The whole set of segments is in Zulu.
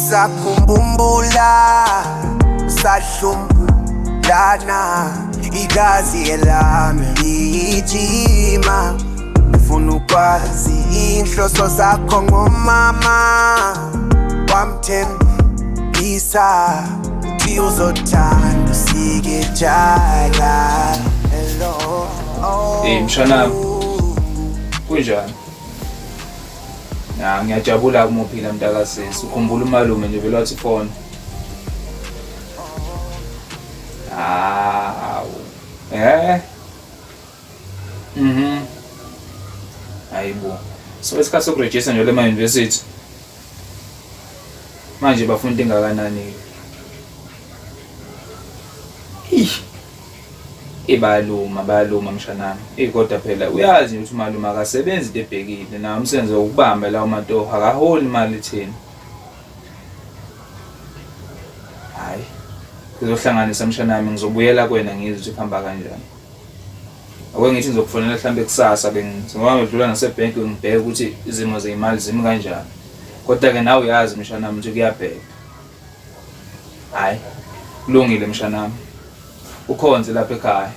Usakhumbula Usadlumbulana Igazi elami lijima. Ngifuna ukwazi inhloso zakho ngomama. Wamthembisa uthi uzothanda usikejala. Hello. Hey mshana, kunjani? Ya ngiyajabula uma uphila mntakasisi. Ukhumbula umalume nje vele wathi phone. Hawu. Eh? Mhm. Hayibo. So isikhathi sokuregister nje lema university. Manje bafuna into engakanani? Eish. Ibaluma bayaluma mshanami. Eyi kodwa phela uyazi nje ukuthi umalume akasebenzi into ebhekile nawe umsebenzi wokubamba lawo matoho akaholi imali etheni. Hayi. Ngizohlanganisa mshanami ngizobuyela kuwena ngizwe ukuthi kuhamba kanjani. Ake ngithi ngizokufonela mhlambe kusasa ke ngoba ngidlula nasebhenki ngibheke ukuthi izimo zeyimali zimi kanjani. Kodwa ke nawe uyazi mshanami ukuthi kuyabheda. Hayi. Kulungile mshanami. Ukhonze lapha ekhaya.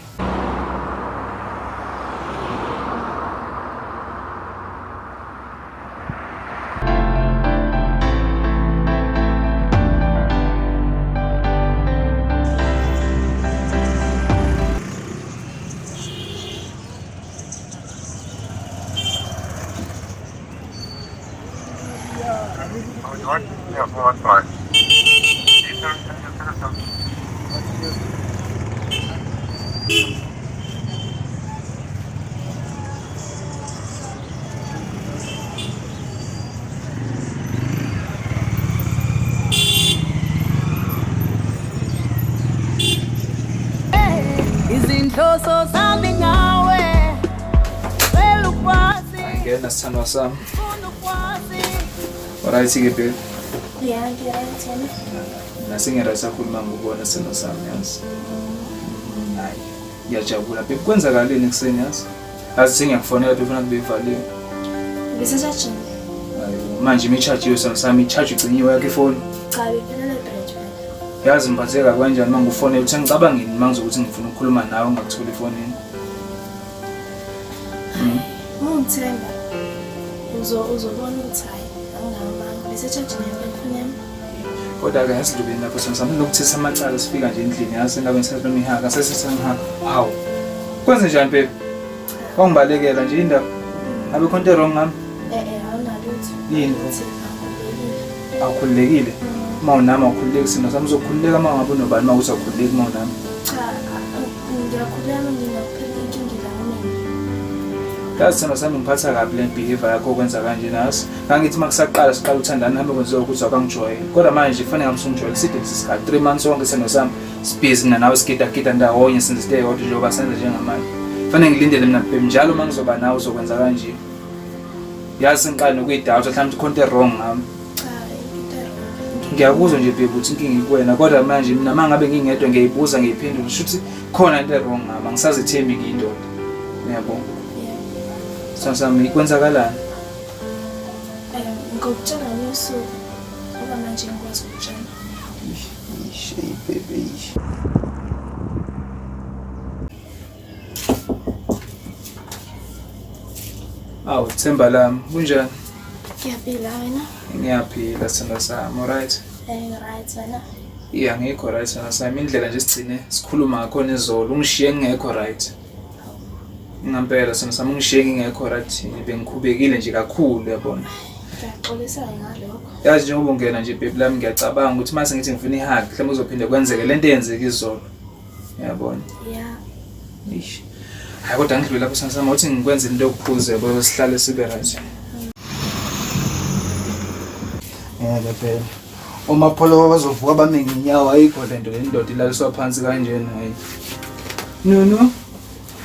Izinhloso zami ngawe cela ukwazi. Angena sithandwa sami. Ufuna ukwazi. Alright ke babe. Yeah, ngi-right yena. Mina sengirathi kakhulu uma ngikubona sithandwa sami yazi. Hayi, ngiyajabula babe. Kwenzakaleni ekuseni yazi? Yazi sengiyakufonela babe funa kube ivaliwe. Ngisesajini. Hayi, manje imicharge sithandwa sami i-charge icinyiwe yakho ifoni. Cha, biphelele ibridge phela. Yazi ngiphatheka kanjani uma ngikufonela uthi ngicabangeni uma ngizokuthi ngifuna ukukhuluma nawe ngingakutholi efonini. Uma ungithemba uzobona ukuthi hayi angingamanga. Bese-chargini yami ifoni yami. Kodwa-ke asidluleni lapho sithandwa sami nokuthisa amacala sifika nje endlini yazi engabe ngisathatha noma ihaka sesithatha hawu. Kwenze njani babe? Wangibalekela nje indaba. Ngabe khona into wrong ngami? Eh awunalutho. Yini? Ukuthi awukhululekile. Awukhululekile? Uma unami awukhululeki sithandwa sami uzokhululeka uma ngabe unobani uma ukuthi awukhululeki uma unami. Cha, ngiyakhululeka ngingakuphela inkinga la mina. Yazi sithandwa sami ngiphatha kabi le behavior yakho okwenza kanje nazi. Ngangithi uma kusaqala siqala uthandana hambe kwenziwa ukuthi akangijwayeli. Kodwa manje kufanele ngabe usungijwayele side lesi sikhathi 3 months wonke sithandwa sami sibhizi mina nawe sigidagida ndawonye senze into eyodwa njengoba senza njengamanje. Kufanele ngilindele mina babe njalo uma ngizoba nawe uzokwenza kanje. Yazi sengiqala nokuyidoubt mhlawumbe khona into wrong ngami. Cha, into wrong. Ngiyakuzwa nje babe ukuthi inkinga ikuwena kodwa manje mina uma ngabe ngingedwa ngiyayibuza ngiyiphendula sho ukuthi khona into wrong ngami angisazithembi ngiyindoda. Uyabona? Yeah. Sithandwa sami kwenzakalani? Ngokutshela ngolunye usuku ngoba manje ngikwazi ukutshela. Eish, hey baby. eish. Awu Themba lami, kunjani? Ngiyaphila wena? Ngiyaphila sithandwa sami, alright? Right wena? Iya ngikho right sithandwa sami, indlela nje sigcine sikhuluma ngakhona izolo, ungishiye ngingekho right. Ngampela sithandwa sami ungishiye ngingekho right, bengikhubekile nje kakhulu yabona. Ngiyaxolisa ngalokho. Yazi njengoba ungena nje baby lami ngiyacabanga ukuthi mase ngithi ngifuna ihug mhlawumbe uzophinde kwenzeke lento eyenzeka izolo. Uyabona? Yeah. Eish. Hayi kodwa ngidlule lapho sithandwa sami uthi ngikwenze into yokuphuza yabo sihlale sibe right. Ngeke phela. Omapholo bazovuka bame ngenyawo ayikho lento le ndoda ilaliswa phansi kanjena hayi. Nunu.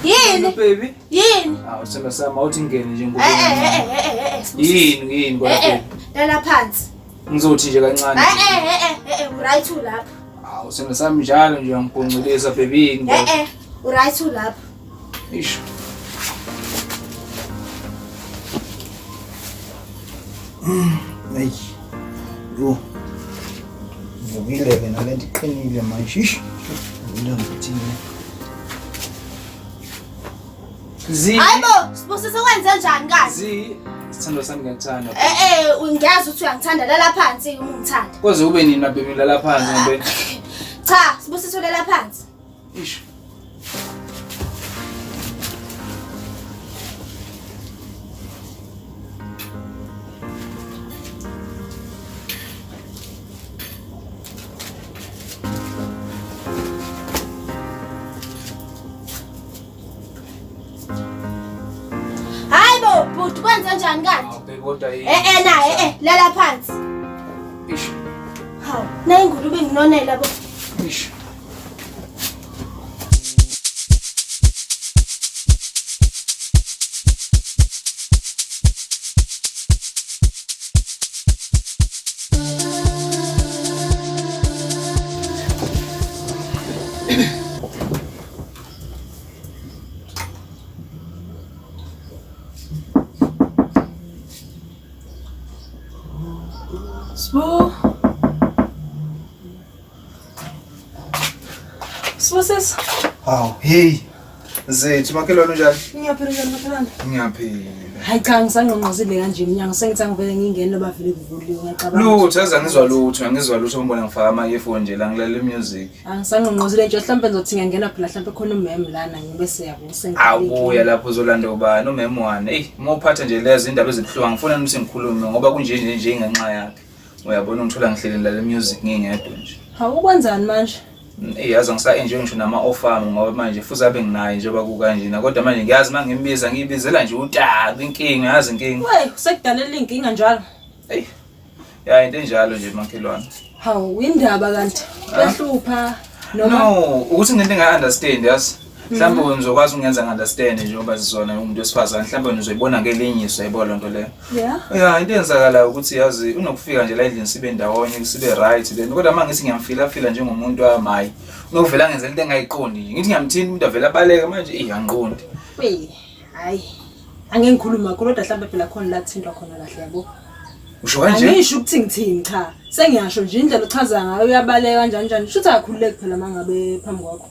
Yini? Baby. Yini? Awu sithandwa sami awuthi ngene nje Eh eh eh eh eh eh. Yini yini kodwa Eh eh baby? lala phansi. Ngizothi nje kancane. Eh eh eh eh eh uright ulapho. Awu sithandwa sami njalo nje uyangibhoncelisa baby yini Eh kodwa. eh uright ulapho. Isho. Hey. Yo. Ivukile-ke nalento iqinile manje. Ish. Into ngithini? Zi. Hayibo, Sibusiso wenze njani kazi? Zi. Sithandwa sami ngiyakuthanda. Eh eh, ngiyazi ukuthi uyangithanda lala phansi uma ungithanda. Koze ube nini mabhemi lala phansi ngobe. Cha, Sibusiso lala phansi. Ish. Hayibo, bhuti kwenze njani kanti? Awubheki kodwa yini? Eh eh na eh eh lala phansi. Ish. Hawu, nayi ingulube nginonela bo. Ish. Sbu. Sbu sis. Hawu, hey. Zethu makhelwane unjani? Ngiyaphila njani makhelwane? Ngiyaphila. Hayi cha ngisangqongqozile kanje emnyango sengithi angivele ngingene noba vele kuvuliwe ngiyacabanga. Lutho, yazi angizwa lutho, angizwa lutho ngibona ngifaka ama-earphone nje la ngilalela music. Angisangqongqozile nje mhlawumbe ngizothi ngiyangena phela mhlawumbe khona umem lana ngibe siyabo Awubuya lapho uzolanda ubani umem wani. Eyi, uma uphatha nje lezo indaba ezibuhlungu angifuni ukuthi ngikhulume ngoba kunje nje nje ngenxa yakhe. Uyabona ngithola ngihleli ngilalela music ngingedwa nje. Hawu ukwenzani manje? Eyi yazi angisa-enjoy ngisho nama-off ami ngoba manje futhi abe nginaye njengoba kukanjena kodwa manje ngiyazi uma ngimbiza ngiyibizela nje utaka inkinga yazi inkinga. Wey, sekudalela inkinga njalo. Eyi, ya into enjalo nje makhelwane. Hawu indaba kanti kuyahlupha noma No, ukuthi ngento engayi-understand yazi. Mhlawumbe wena uzokwazi ukungenza ngi-understand njengoba zizona umuntu wesifazane mhlawumbe wena uzoyibona ngelinye iso yayibona loo nto leyo. Yeah. Ya into eyenzakalayo ukuthi yazi unokufika nje la endlini sibe ndawonye sibe right then kodwa uma ngithi ngiyamfilafila njengomuntu wami hhayi unokuvele angenzela into engayiqondi nje ngithi ngiyamthinta umuntu avele abaleke manje eyi angiqondi. Wey, hayi. Angeke ngikhulume kakhulu kodwa mhlawumbe phela khona la kuthintwa khona kahle yabo. Usho kanje? Angisho ukuthi ngithini cha. Sengiyasho nje indlela ochaza ngayo uyabaleka kanjani njani. Shuthi akakhululeki phela mangabe phambi kwakho.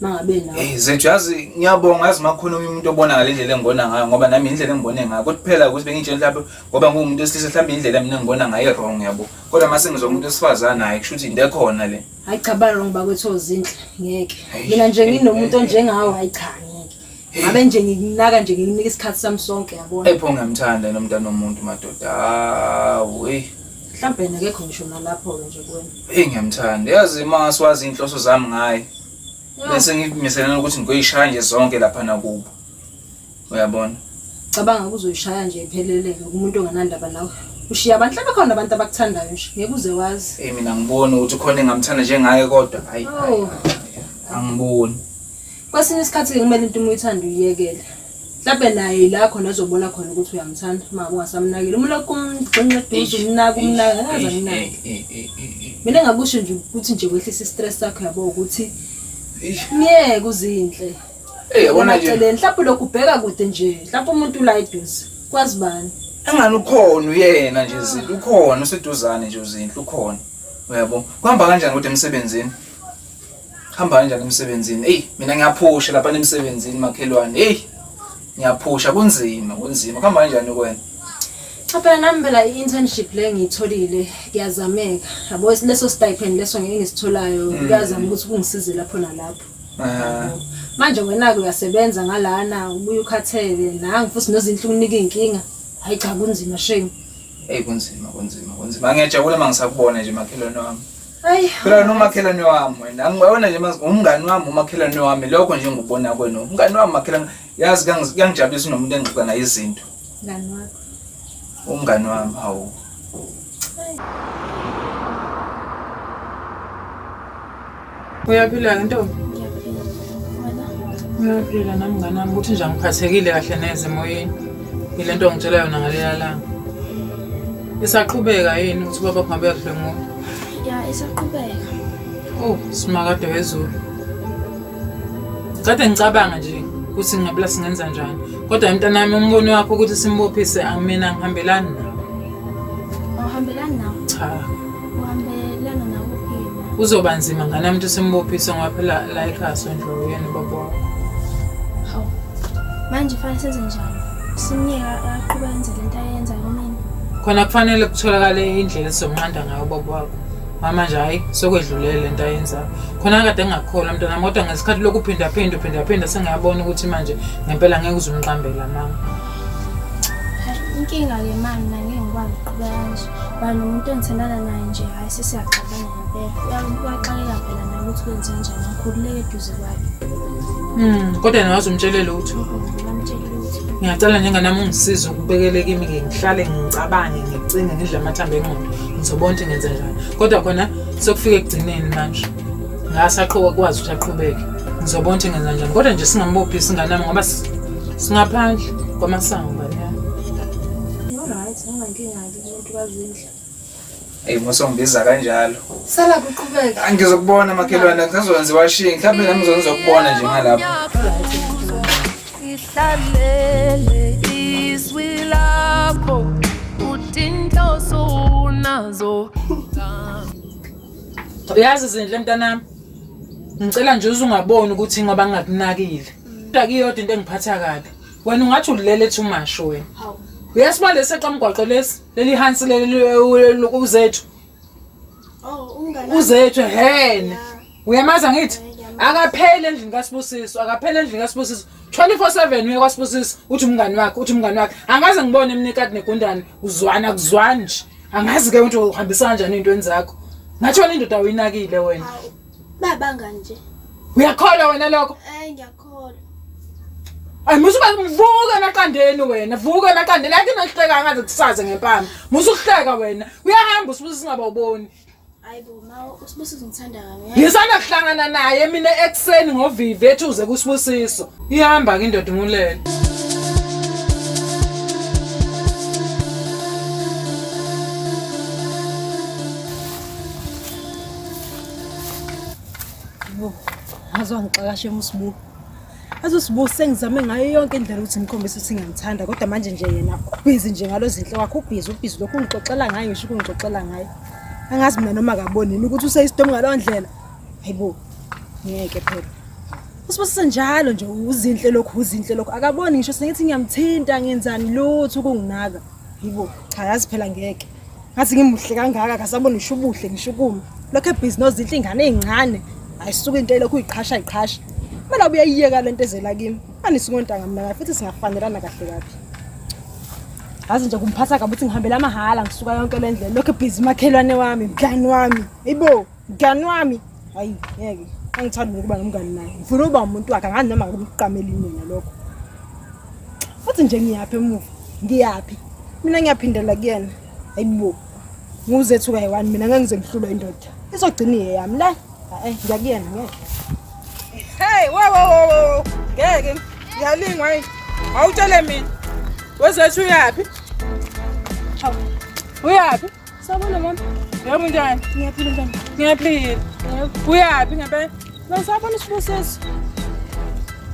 Mangabe nawe. Hey Zethu yazi ngiyabonga yazi makhona omunye umuntu obona ngale ndlela engibona ngayo ngoba nami indlela engibone ngayo kodwa kuphela ukuthi bengitshela mhlawumbe ngoba nguwumuntu wesilisa mhlawumbe indlela mina engibona ngayo wrong yabo kodwa mase ngizwa umuntu wesifazane hayi kusho ukuthi into ekhona le. Hayi cha ba wrong bakwethu ozinhle ngeke. Mina nje nginomuntu onjengawe hayi cha ngeke. Ngabe nje ngikunaka nje ngikunika isikhathi sami sonke yabona. Epho ngiyamthanda nomntana womuntu madoda. Hawu hey. Mhlawumbe yena akekho ngisho nalapho-ke nje kuwena. Hey ngiyamthanda. Yazi uma siwazi inhloso zami ngaye. Bese ngimiselana ukuthi ngiyoyishaya nje zonke lapha nakubo. Uyabona? Cabanga kuzoyishaya nje ipheleleke kumuntu ongenandaba nawe. Ushiya abantu mhlawumbe khona abantu abakuthandayo nje. Ngeke uze wazi. Hey mina ngiboni ukuthi khona engamthanda njengaye kodwa hayi hayi. Oh. Angiboni. Kwesinye isikhathi-ke kumele into uma uyithanda uyiyekele. Mhlawumbe naye ila khona ezobona khona ukuthi uyamthanda uma ngabe ungasamnakile. Uma ulokhu umgxinxa eduze umnaka umnaka akaze akunake. Mina engakusho nje ukuthi nje wehlisa i-stress sakho yabo ukuthi myeke uzinhle. Hey yabona nje. Emaceleni mhlawumbe lokhu ubheka kude nje. Mhlawumbe umuntu la eduze. Kwazi bani? Engani ukhona uyena nje Zinhle ukhona useduzane nje uZinhle ukhona. Uyabo? Kuhamba kanjani kodwa emsebenzini? Hamba kanjani emsebenzini? Ey, mina ngiyaphusha lapha emsebenzini makhelwane. Ey, ngiyaphusha kunzima, kunzima. Kuhamba kanjani kuwena? Cha phela nami phela i-internship le ngiyitholile kuyazameka. Yabo leso stipend leso ngeke ngisitholayo kuyazama ukuthi kungisize lapho nalapho. Eh, Manje wena-ke uyasebenza ngalana ubuye ukhathele nangu futhi nozinhle ukunika iy'nkinga. Hayi cha kunzima shame. Ey kunzima, kunzima, kunzima. Ngiyajabula uma ngisakubona nje makhelwane wami. Hayi. Phela nomakhelwane wami wena. Angibona nje mase umngani wami umakhelwane wami lokho nje ngikubona kwena. Umngani wami makhelwane yazi kuyangijabulisa unomuntu engixoxa naye izinto. Mngani wakho. Umngani wami hawu. Uyaphila-ke ntombi? Ngiyaphila. Wena? Ngiyaphila nami mngani wami ukuthi nje angiphathekile kahle neze emoyeni. Yile nto ongitshela yona ngalela langa. Isaqhubeka yini ukuthi ubaba kungabe uyakudlwengula? Ya, isaqhubeka. Oh, simakade wezulu. Kade ngicabanga nje ukuthi ngingabula singenza njani. Kodwa mntanami umbono wakho ukuthi simbophise mina angihambelani nawo. Awuhambelani nawo? Cha. Uhambelana nawo kuphi? Kuzoba nzima ngane yami ukuthi simbophise ngoba phela la ekhaya sondlo uyena ubaba wakho. Hawu. Manje fanele senze njani? Simyeke aqhubeke enze lento ayenzayo kumina. Khona kufanele kutholakale indlela esizomnqanda ngayo ubaba wakho. Mama nje hayi sekwedlulele lento ayenzayo. Khona kade ngingakukholwa mntanami kodwa ngesikhathi lokhu uphindaphinda uphindaphinda sengiyabona ukuthi manje ngempela ngeke uze umqambele mama. Hayi, inkinga-ke mani mina ngeke ngikwazi ukuqhubeka kanje. Ngoba nomuntu engithandana naye nje hhayi sesiyaxabana ngempela. Uyaxakeka phela naye ukuthi kwenze njani, angikhululeki eduze kwakhe. Kodwa yena waze umtshele lutho. Ngamtsheli lutho. Ngiyacela njenganami ungisize ukubekele kimi ke ngihlale ngicabange ngicinge ngidle amathambo engqondo ngizobona ukuthi ngenze njani. Kodwa khona sekufike ekugcineni manje. Ngasaqhuba kwazi ukuthi aqhubeke. Ngizobona ukuthi ngenza njani. Kodwa nje singambophisi ingane yami ngoba singaphandle kwamasango ngane yami. Alright, anginankinga-ke umuntu kaZindle. Eyi musa ungibiza kanjalo. Sala kuqhubeka. Angizokubona makhelwane, ngisazokwenza iwashing. Mhlawumbe nami ngizokubona nje ngalapho. Ihlalele izwi lakho uthi inhloso unazo. Uyazi Zinhle mntanami. Ngicela nje uze ungaboni ukuthi ngoba ngingakunakile. Kodwa kuyodwa into engiphatha kabi. Wena ungathi ulele too much wena. Hawu. Uyasibona lesi seqamgwaqo lesi? Leli hansi leli uzethu. Oh, umngane wami. Uzethu hene. Uyamazi angithi? Ngiyamazi. Akapheli endlini kaSibusiso, akapheli endlini kaSibusiso. 24/7 uye kwaSibusiso, uthi umngani wakhe, uthi umngani wakhe. Angaze ngibone mina ikati negundane, uzwana kuzwani nje. Angazi ke ukuthi uhambisa kanjani izintweni zakho. Ngathi wena indoda awuyinakile wena. Hawu. Babangani nje. Uyakholwa wena lokho? Ngiyakholwa. Ayi musu vuka emaqandeni wena, vuka emaqandeni. Ake nahleka ngaze kusaze ngempama. Musu ukuhleka wena. Uyahamba uSibusiso singabawuboni. Hayi bo, ma uSibusiso ngithanda kabi. Ngisanda kuhlangana naye mina ekuseni ngovivi ethi uze kuSibusiso. Ihamba ke indoda umulele. Ngaze wangixakashe uSibu. Aze uSibu sengizame ngayo yonke indlela ukuthi ngimkhombise ukuthi ngiyamthanda kodwa manje nje yena ubhizi nje ngalo zinhle wakhe ubhizi ubhizi lokhu ungixoxela ngayo ngisho ukungixoxela ngayo. Angazi mina noma akaboni yini ukuthi useyisidomu ngaleyo ndlela. Hayibo. Ngeke phela. USibusiso njalo nje uzinhle lokhu uzinhle lokhu akaboni ngisho sengithi ngiyamthinta ngenzani lutho ukunginaka. Hayibo, cha yazi phela ngeke. Ngathi ngimuhle kangaka akasaboni ngisho ubuhle ngisho ukuma. Lokho ebhizi nozinhle ingane ezincane. Ayisuka into elokhu uyiqhasha iqhasha. Kumele abuye ayiyeka lento ezela kimi. Anisukontanga mina naye futhi singafanelana kahle kabi. Yazi nje kumphatha kabi ukuthi ngihambela amahhala ngisuka yonke le ndlela. Lokho ebhizi makhelwane wami, mngani wami. Hayibo, mngani wami. Hayi, ngeke. Angithandi ukuba nomngani naye. Ngifuna ukuba umuntu wakhe angazi noma kumqamela mina lokho. Futhi nje ngiyaphi emuva? Ngiyaphi? Mina ngiyaphindela kuyena. Hayibo. Nguzethu kayi-one mina ngeke ngize ngihlulwe indoda. Izogcina iye yami la. Eh, ngiyakuyena ngeke. Hey, wo wo wo wo. Ngeke. Ngiyalingwa yini? Awutshele mina. Wezethu uyaphi? Hawu. Uyaphi? Sawubona mama. Yebo njani? Ngiyaphila njani? Ngiyaphila. Yebo. Uyaphi ngempela? Ngisabona uSibusiso.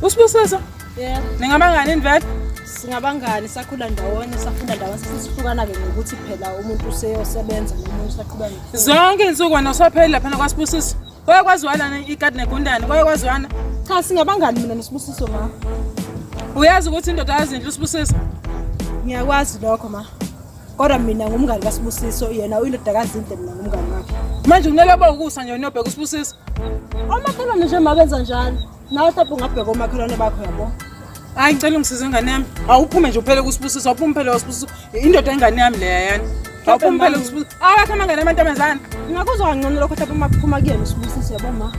uSibusiso? Yebo. Ningabangani yini vele? Singabangani sakhula ndawonye safunda ndawonye sesihlukana-ke ngokuthi phela umuntu useyosebenza nomunye usaqhubeka nokufunda. Zonke insuku wena usapheli lapha kwaSibusiso. Kwaye kwaziwana ikati negundane, kwaye kwaziwana. Cha singabangani mina noSibusiso ma. Uyazi ukuthi indoda yazinhle uSibusiso? Ngiyakwazi lokho ma. Kodwa mina ngumngani kaSibusiso yena uyindoda kaZinhle mina ngumngani wakhe. Manje kunele ukusa nje unobheka uSibusiso. Omakhelwane nje mabenza njalo. Nawe mhlawumbe ungabheka omakhelwane bakho yabo. Hayi ngicela ungisize ingane yami. Awuphume nje uphele kuSibusiso, awuphume phele kuSibusiso. Indoda ingane yami leya yani. Awuphume phele kuSibusiso. Awakho amangane amantombazane. Ngingakuzwa kangcono lokho mhlawumbe uma kuphuma kuyena uSibusiso yabo ma.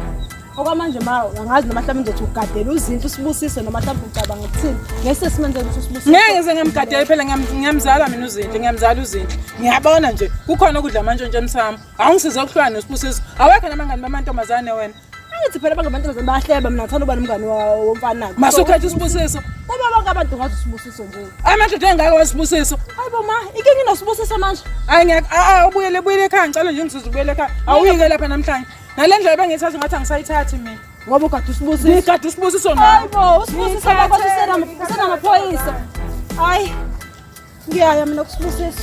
Okwamanje ma angazi noma mhlawumbe ngizothi ugadela uZinhle uSibusiso noma mhlawumbe ucabanga ukuthini. Ngeke simenzele ukuthi uSibusiso. Ngeke ngize ngimgadele phela ngiyamzala mina uZinhle, ngiyamzala uZinhle. Ngiyabona nje kukhona ukudla amantshontsho emsamo. Awungisize ukuhlwana noSibusiso. Awekho namangane bamantombazane wena. Angithi phela bangabantombazane bayahleba mina ngithanda ukuba nomngani womfana. Masukhetha uSibusiso. Ngoba bonke abantu ngathi uSibusiso nje. Amadoda engaka waSibusiso. Hayibo ma, inkinga inoSibusiso manje. Hayi ngeke ubuyele ubuyele ekhaya ngicela nje ngisize ubuyele ekhaya. Awuyike lapha namhlanje. Nale ndlela bengiyithatha ngathi angisayithathi mina. Ngoba ugada uSibusiso. Ngigada uSibusiso nawe. Hayibo, uSibusiso bakwathi usenamaphoyisa. Hayi. Ngiyaya mina kuSibusiso.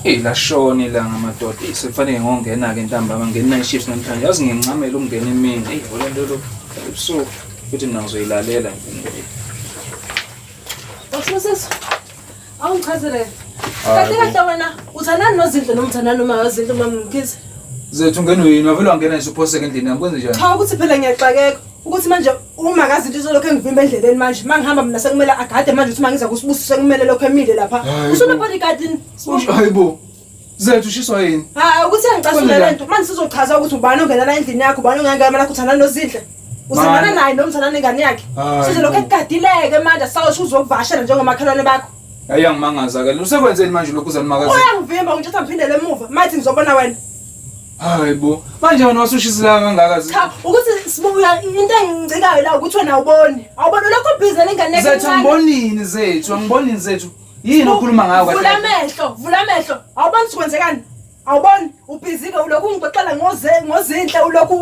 Eyi lashona ilanga madoda. Eyi sekufanele ngongena-ke ntambama ngene night shift namhlanje. Yazi ngincamela ukungena emini. Eyi yabo le nto lo ebusuku futhi mina ngizoyilalela nje. Sibusiso, awungichazele. Kahle kahle wena uthandani noZinhle noma uthandani noma kaZinhle uma Mkhize? Zethu ungenwe yini? Wavele wangena nje uphoseke endlini yami kwenze njani? Cha ukuthi phela ngiyaxakeka ukuthi manje uma kaZinhle usolokhu engivimba endleleni manje mangihamba mina sekumele agade manje ukuthi mangiza kuSibusiso sekumele lokhu emile lapha. Hayi bo. Usuna bodyguard yini? Usho hayibo. Zethu ushiswa yini? Hayi ukuthi angicasule Kwenze lento. Manje sizochaza ukuthi ubani ongena la endlini yakho, ubani ongena la uthandana noZinhle. Uthandana Man. naye noma uthandana nengane yakhe. Hayi Size lokhu bo. ekugadileke manje sawusho uzokuvashela njengomakhelwane bakho. Hayi yangimangaza ke. Usekwenzeni manje lokhu uzanimakaza? Uyangivimba ngitsho ngiphindele emuva. Mathi ngizobona wena. Hayi bo. Manje wena wasushisela kangaka Zethu? Cha ukuthi sibuya into engicikayo la ukuthi wena awuboni. Awuboni lokho busy nengane yakho. Zethu encane. angibonini Zethu, angibonini Zethu. Yini okhuluma ngayo kahle? Vula amehlo, vula amehlo. Awuboni ukuthi kwenzekani? Awuboni ubhizi ke ulokhu ungixoxela ngoze ngozinhle ulokhu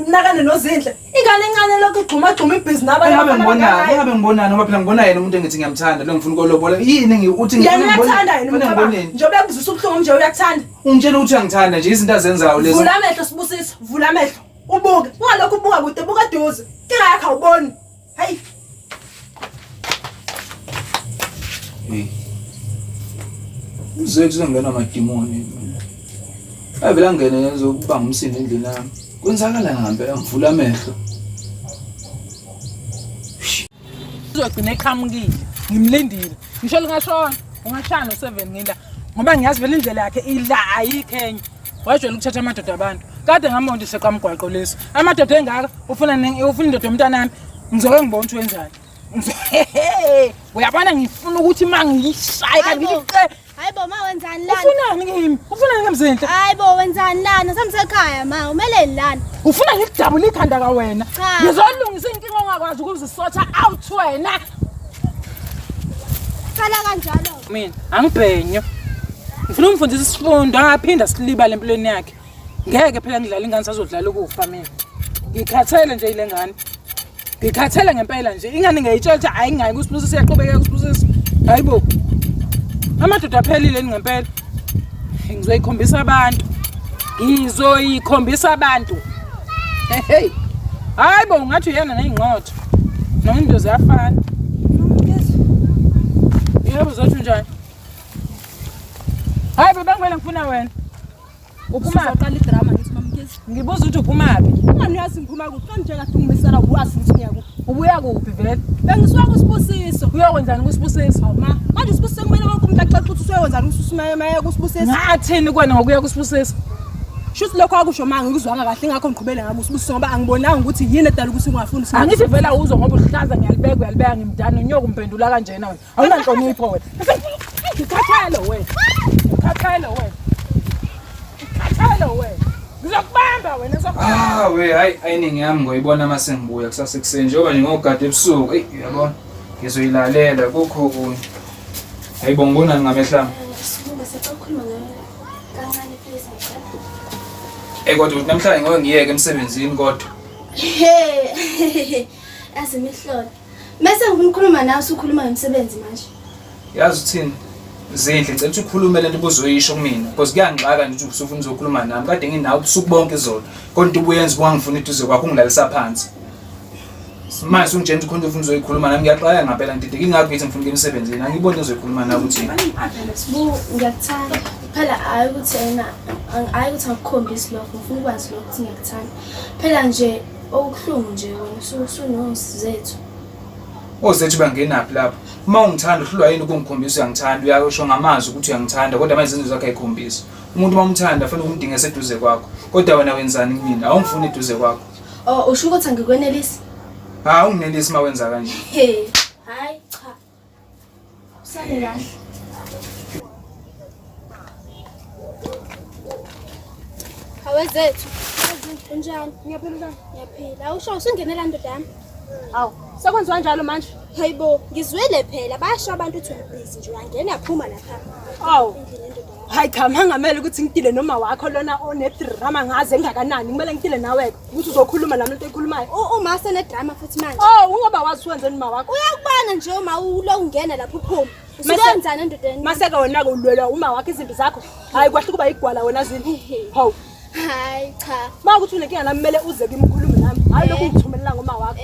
unakane nozinhle. Ingane encane lokhu igxuma gxuma ibhizi nabanye Engabe abafana ngibonani, abanganayo. engabe ngibonani ngoba phela ngibona yena umuntu engithi ngiyamthanda, lo ngifuna ukolobola. Yini ngi uthi Yena ngifuna uyakuthanda yena ngibone- umcabanga. ngiboneni? Njengoba ekuzwisa ubuhlungu nje uyakuthanda. Ungitshela ukuthi uyangithanda nje izinto azenzayo lezi. Vula amehlo Sibusiso, vula amehlo. Ubuke. Ungalokhu ubuka kude, buka eduze. Inkinga yakho awuboni. Hayi. Hey. Uzethu sengena amadimoni. Avela angene yenze ukubanga umsindo endlini yami. Kwenzakala ngempela ngivula amehlo. Uzogcina eqhamukile. Ngimlindile. Ngisho lingashona, ungashaya no-7 nginda. Ngoba ngiyazi vele indlela yakhe ila ayikho enye. Wajwayele ukuthatha amadoda abantu. Kade ngambona ukuthi seqa umgwaqo leso. Amadoda engaka ufuna ufuna indoda yomntanami. Ngizoke ngibone ukuthi wenzani. Uyabona ngifuna ukuthi uma ngiyishaye kanti Hayibo. ngithi qe. Hayi bo ma wenzani lana? Ufunani kimi? Ufunani ngemzinhle? Hayi bo wenzani lana? Samsekhaya ma, umeleni lana? Ufuna ngikudabule ikhanda kawena. Cha. Ngizolungisa inkinga ongakwazi ukuzisotha out wena. Qala kanjalo. Mina angibhenyo. Ngifuna umfundisa isifundo angaphinda silibale empilweni yakhe. Ngeke phela ngidlale ingane sazodlala ukufa mina. Ngikhathele nje ile ngane. Ngikhathele ngempela nje. Ingane ngiyayitshela ukuthi hayi ngingayi kuSibusiso siyaqhubeka kuSibusiso. Hayibo. Amadoda aphelile ngempela. Ngizoyikhombisa abantu. Ngizoyikhombisa abantu. Hey hey. Hayibo ungathi uyena neyingqotho. Noma into ziyafana. Yebo uzothi unjani? Hayi baba ngivele ngifuna wena. Uphuma Uzoqala idrama ngithi mamkhize. ngibuza ukuthi uphumaphi? Ungani uyazi ngiphuma kuphi? Kanje kade ungimisela uwazi ukuthi ngiyakuphi. Ubuya kuphi vele? Bengisuka kuSibusiso. Uyokwenzani kuSibusiso? Hawu ma, manje uSibusiso kumele wonke umuntu axoxe ukuthi usuyokwenzani ususimayemaya kuSibusiso. Ngathini kuwena ngokuya kuSibusiso? Shuthi lokho akusho ma ngikuzwanga kahle ingakho ngiqhubele ngabo uSibusiso ngoba angibonanga ukuthi yini edala ukuthi ungafuni uSibusiso. Angithi vele awuzwa ngoba uhlaza ngiyalibeka uyalibeka ngimdala unyoko umphendula kanjena wena. Awunanhlonipho wena. Ngikhathele wena. Ngikhathele wena. Ngikhathele wena. Ngizokubamba wena ngizokubamba. Ah we hayi ayiningi yami ngoyibona uma sengibuya kusasa ekuseni njengoba nje ngogada ebusuku. Eyi uyabona ngizoyilalela kukho okunye. Hayibo ngibonani ngamehlo ami. Sibuka sicela ukukhuluma nawe kancane please ngicela. Eh kodwa ukuthi namhlanje ngoke ngiyeke emsebenzini kodwa. He. Yazi imihlolo. Mase ngifuna ukukhuluma nawe usukhuluma ngomsebenzi manje. Yazi uthini? Zinhle ngicela ukuthi ukhulume lento ubuzoyisho kumina because kuyangixaka nje ukuthi usufuna uzokhuluma nami kade nginawe ubusuku bonke izolo kodwa into ubuyenza ubungangifuni eduze kwakho ungilalisa phansi. Manje usungitshela ukuthi khona into ufuna uzoyikhuluma nami ngiyaxwaya ngampela ngididekile ingakho ngithi ngifuna ukuya emsebenzini angiboni uzoyikhuluma nawe uthini. Sibu ngiyakuthanda. Phela hayi ukuthi ena hayi ukuthi angikukhombisi lokho ngifuna ukwazi lokho ukuthi ngiyakuthanda. Phela nje okubuhlungu nje wena usunozethu. Ozethu bangenaphi lapho? Uma ungithanda uhlulwa yini ukungikhombisa uyangithanda uyasho ngamazwi ukuthi uyangithanda kodwa manje izenzo zakho ayikhombisi. Umuntu uma umthanda fanele ukumdinga eseduze kwakho. Kodwa wena wenzani kumina? Awungifuni eduze kwakho. Oh usho ukuthi angikwenelisi? Ha unginelisi uma wenza kanje. He. Hayi cha. Usale kahle. Hawezethu. Unjani? Ngiyaphila njani? Ngiyaphila. Awusho usungenela ndoda yami. Hawu, sekwenziwa njalo manje. Hayibo, ngizwile phela basho abantu ukuthi ubhizi nje uyangena uyaphuma lapha. Awu. Endlini yendoda yakho. Hayi cha mangamele ukuthi ngidile noma wakho lona onedrama ngaze engakanani kumele ngidile nawe ukuthi uzokhuluma nami lento oyikhulumayo. Uma senedrama futhi manje. Oh, ungoba wazi wenzeni uma wakho. Uyakubona nje uma ulo ungena lapho uphuma. Usukwenzani endodeni? Mase-ke wena-ke ulwelwa uma wakho izimpi zakho. Hhayi kwahle kuba yigwala wena Zini. Hawu. Hayi cha. Uma ukuthi unenkinga nami kumele uze kimi ukhulume nami. Hhayi lokhu ungithumelela ngoma wakho.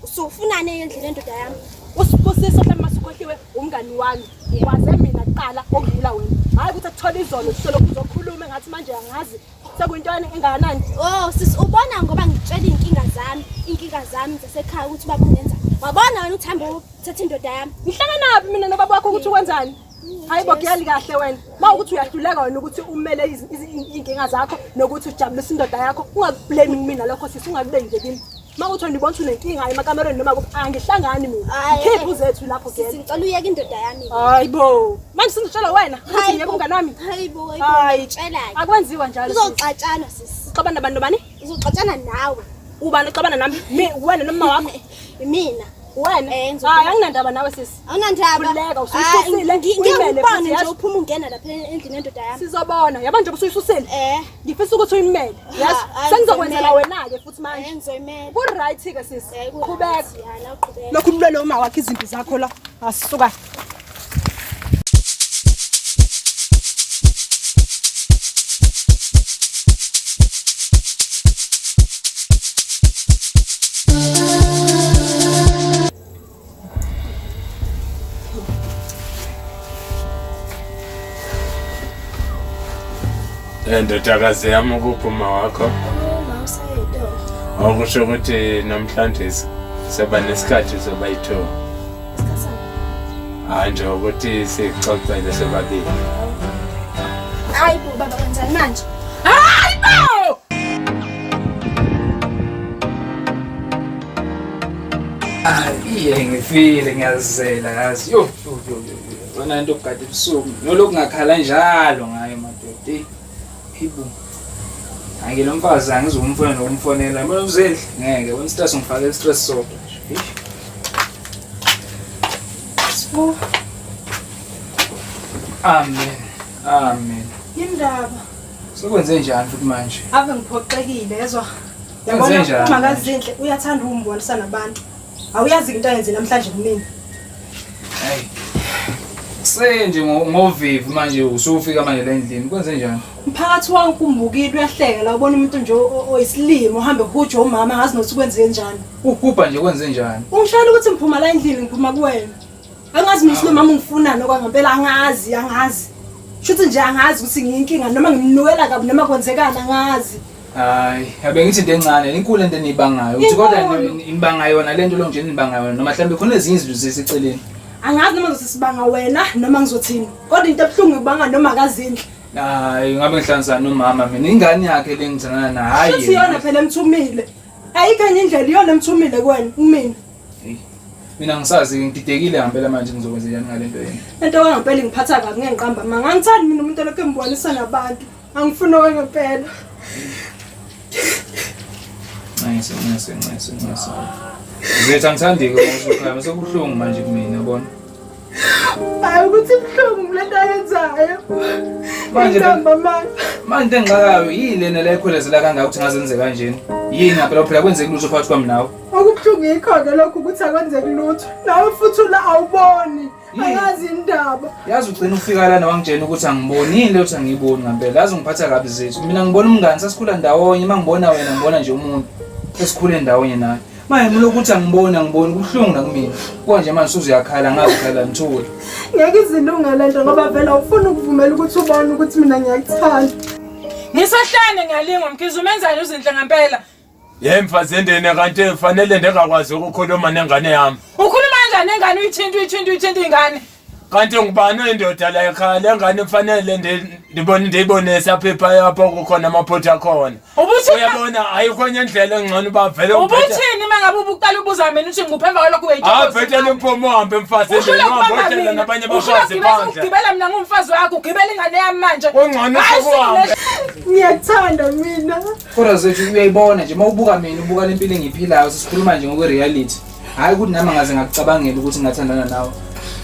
Usufunani endlini yendoda yami? Usibusiso mhlawumbe masukhohliwe umngani wami. Waze mina kuqala okudlula wena. Hhayi ukuthi akuthola izolo solokhu uzokhuluma engathi manje angazi sekuyintwana engakanani. Oh sisi ubona ngoba ngitshela iy'nkinga zami, iy'nkinga zami zasekhaya ukuthi ubaba ungenza. Wabona wena uthi hambe uthatha indoda yami. Ngihlanganaphi mina nobaba wakho ukuthi ukwenzani? Hayi bo giyali kahle wena. Uma ukuthi uyahluleka wena ukuthi umele iy'nkinga zakho nokuthi ujabulise indoda yakho, ungakublame mina lokho sisi, ungakubeki nje kimi. Uma ukuthi wena ubona ukuthi unenkinga emakamerweni noma kuphi, angihlangani mina. Hhayi, Khipha uzethu lapho Sisi giyali. ngicela uyeke indoda yami. Hayi bo. Manje sengitshela wena ukuthi Hayi ngiyeke bo. umngani wami. Hayi bo, hayi bo, Hayi. ngiyakutshela-ke. Akwenziwa njalo. sisi. Uzoxatshana sisi. Uxabana nabantu nobani? Uzoxatshana nawe. Ubani uxabana nami? Wena noma wakho? Mina. Wena? Eh, Hayi anginandaba nawe sisi. Awunandaba. Khululeka, usuyisusile, Hayi, uyimele ngiyakubona futhi, nje yazi. uphuma ungena lapha endlini yendoda yami. Sizobona. Yabo nje usuyisusile. Ngifisa ukuthi uyimele. Yazi Hayi, sengizokwenzela ngizoyimela. wena-ke futhi manje. Ngizoyimela. Ku-right-ke sisi. Qhubeka. Ya, nawuqhubeka. Lokhu ulwele uma wakho izimpi zakho la. Asisuka. Ndodakazi yami ukuphi uma wakho? Uma usayedwa. Okusho ukuthi namhlanje soba nesikhathi soba yi-two. Hhayi nje ukuthi sixoxele sobabili. Hayi bo baba wenzani manje? Hayi bo! Iye ngifile ngiyazela yazi. Yo yo yo yo. Wena into okugada ebusuku. Noloku ngakhala njalo ngayo madoda. Hey. Hibu. Hayi lo mfazi angizukumfonela nokumfonela. Yabona uzendle ngeke. Wena stress ngifake stress sodwa nje. Eish. Sibu. Amen. Amen. Yindaba. Sekwenze njani futhi manje? Ave ngiphoxekile yezwa. Wenze Yabona njani umakazinhle uyathanda ukumbonisana nabantu. Awuyazi into ayenze namhlanje kumina. Hey. Senje ngovivi manje usufika manje la endlini. Kwenze njani? Umphakathi wangukumbukile uyahleka la ubona umuntu nje oyisilimo uhambe hujwa umama angazi nokuthi kwenze njani. Ugubha nje kwenze njani? Ungishayela ukuthi ngiphuma la endlini ngiphuma kuwena. Angazi mina ukuthi lo mama ungifunani okwangempela angazi angazi. Shuthi nje angazi ukuthi ngiyinkinga noma ngimnukela kabi noma kwenzekani angazi. Hayi, yabe ngithi into encane, inkulu into eniyibangayo. Uthi kodwa Inkulu. inibanga yona lento lo nje enibanga yona noma mhlawumbe khona ezinye izinto ziseceleni. Angazi noma ngizosibanga wena noma ngizothini. Kodwa into ebuhlungu ngibanga noma kazinhle. Hayi, ngabe ngihlanganisana nomama mina. Ingane yakhe le ngithandana nayo. Hayi. Shuthi iyona phela emthumile. Ayikho enye indlela iyona emthumile kuwena kumina. Mina ngisazi ngididekile ngempela manje ngizokwenza njani ngalento yena. Lento kwangempela ingiphatha kabi ngeke ngiqamba manga. Angithandi mina umuntu olokhu embonisa nabantu. Angifuni okwangempela. Ncese, ncese, ncese, ncese. Zethu angithandi-ke usukhaya, sekubuhlungu manje kumina yabona. Hayi ukuthi ibuhlungu le nto ayenzayo. Manje Ngiqamba manga. Manje into engixakayo yini lena la ekhwelezela kangaka ukuthi ngazenze kanjena? Yini ngaphela phela kwenzeka lutho phakathi kwami nawe? Okubuhlungu yikho-ke lokhu ukuthi akwenzeki lutho. Nawe futhi ula awuboni. Angazi indaba. Yazi ugcina ufika lana wangitshela ukuthi angiboni yini leyo ukuthi angiyiboni ngempela. Yazi ungiphatha kabi Zethu. Mina ngibona umngani sasikhula ndawonye, uma ngibona wena ngibona nje umuntu esikhule ndawonye naye. Manje mina ukuthi angiboni angiboni kubuhlungu nakumina. Konje manje usuzuyakhala ngazi ukhala ngithule. Ngeke izilunge le nto ngoba vele awufuni ukuvumela ukuthi ubone ukuthi mina ngiyakuthanda. Ngisehlane ngiyalingwa Mkhize umenzani uzinhle ngempela. Ye mfazi endeni kanti fanele ndingakwazi ukukhuluma nengane yami. Ukhuluma kanjani nengane uyithinta uyithinta uyithinta ingane? Kanti ngubani oyindoda la ekhaya le ngane kufanele ndibone ndiyibone saphepha apho kukhona amaphutha akhona. Ubuthi Uyabona ayikho enye indlela engcono uba vele Ubuthini uma ngabe ubuqala ubuza mina uthi ngikuphi emva kwalokho Hayi bhetele imphumo uhambe mfazi endeni Uhlula uhambe ukubamba ohlala mina. nabanye Uhlula abafazi phandle. ukugibela mina ngumfazi wakho, ugibela ingane yami manje. Kungcono Hayi, sokuhambe. Ngiyakuthanda mina. Kodwa Zethu uyayibona nje uma ubuka mina ubuka le mpilo engiyiphilayo sesikhuluma nje ngokwe-reality. Hhayi ukuthi nami ngaze ngakucabangela ukuthi ngingathandana nawe.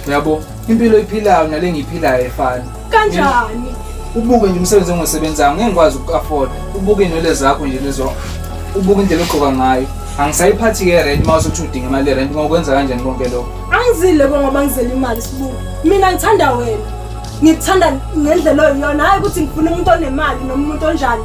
Uyabo? Impilo oyiphilayo nale engiyiphilayo ayifani. Kanjani? Ubuke nje umsebenzi engiwusebenzayo ngeke ngikwazi uku-afforda. Ubuke iy'nwele zakho nje lezo, ubuke indlela ogqoka ngayo. Angisayiphathi ke rent uma usuthi udinga imali ye rent ngokwenza kanjani konke lokho? Angizile bo ngoba ngizele imali Sibu. Mina ngithanda wena. Ngikuthanda ngendlela oyiyona, hhayi ukuthi ngifuna umuntu onemali noma umuntu onjani.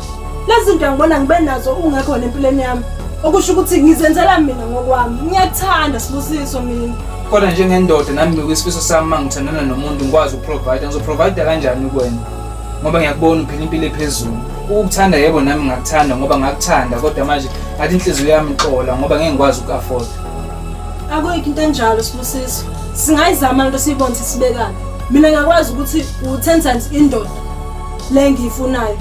Lezi zinto ngibona ngibe nazo ungekho nempilweni yami. Okusho ukuthi ngizenzela mina ngokwami. Ngiyakuthanda Sibusiso mina. Kodwa njengendoda nami bekuyisifiso sami uma ngithandana nomuntu ngikwazi ukuprovide. Ngizoprovide kanjani kuwena? Ngoba ngiyakubona uphila impilo ephezulu. Ukukuthanda yebo nami ngakuthanda ngoba ngakuthanda kodwa manje ngathi inhliziyo yami ixola ngoba ngeke ngikwazi uku-afford. Akuyikho into enjalo Sibusiso. Singayizama lento siyibone ukuthi sibekane. Mina ngiyakwazi ukuthi u-10 times indoda le engiyifunayo.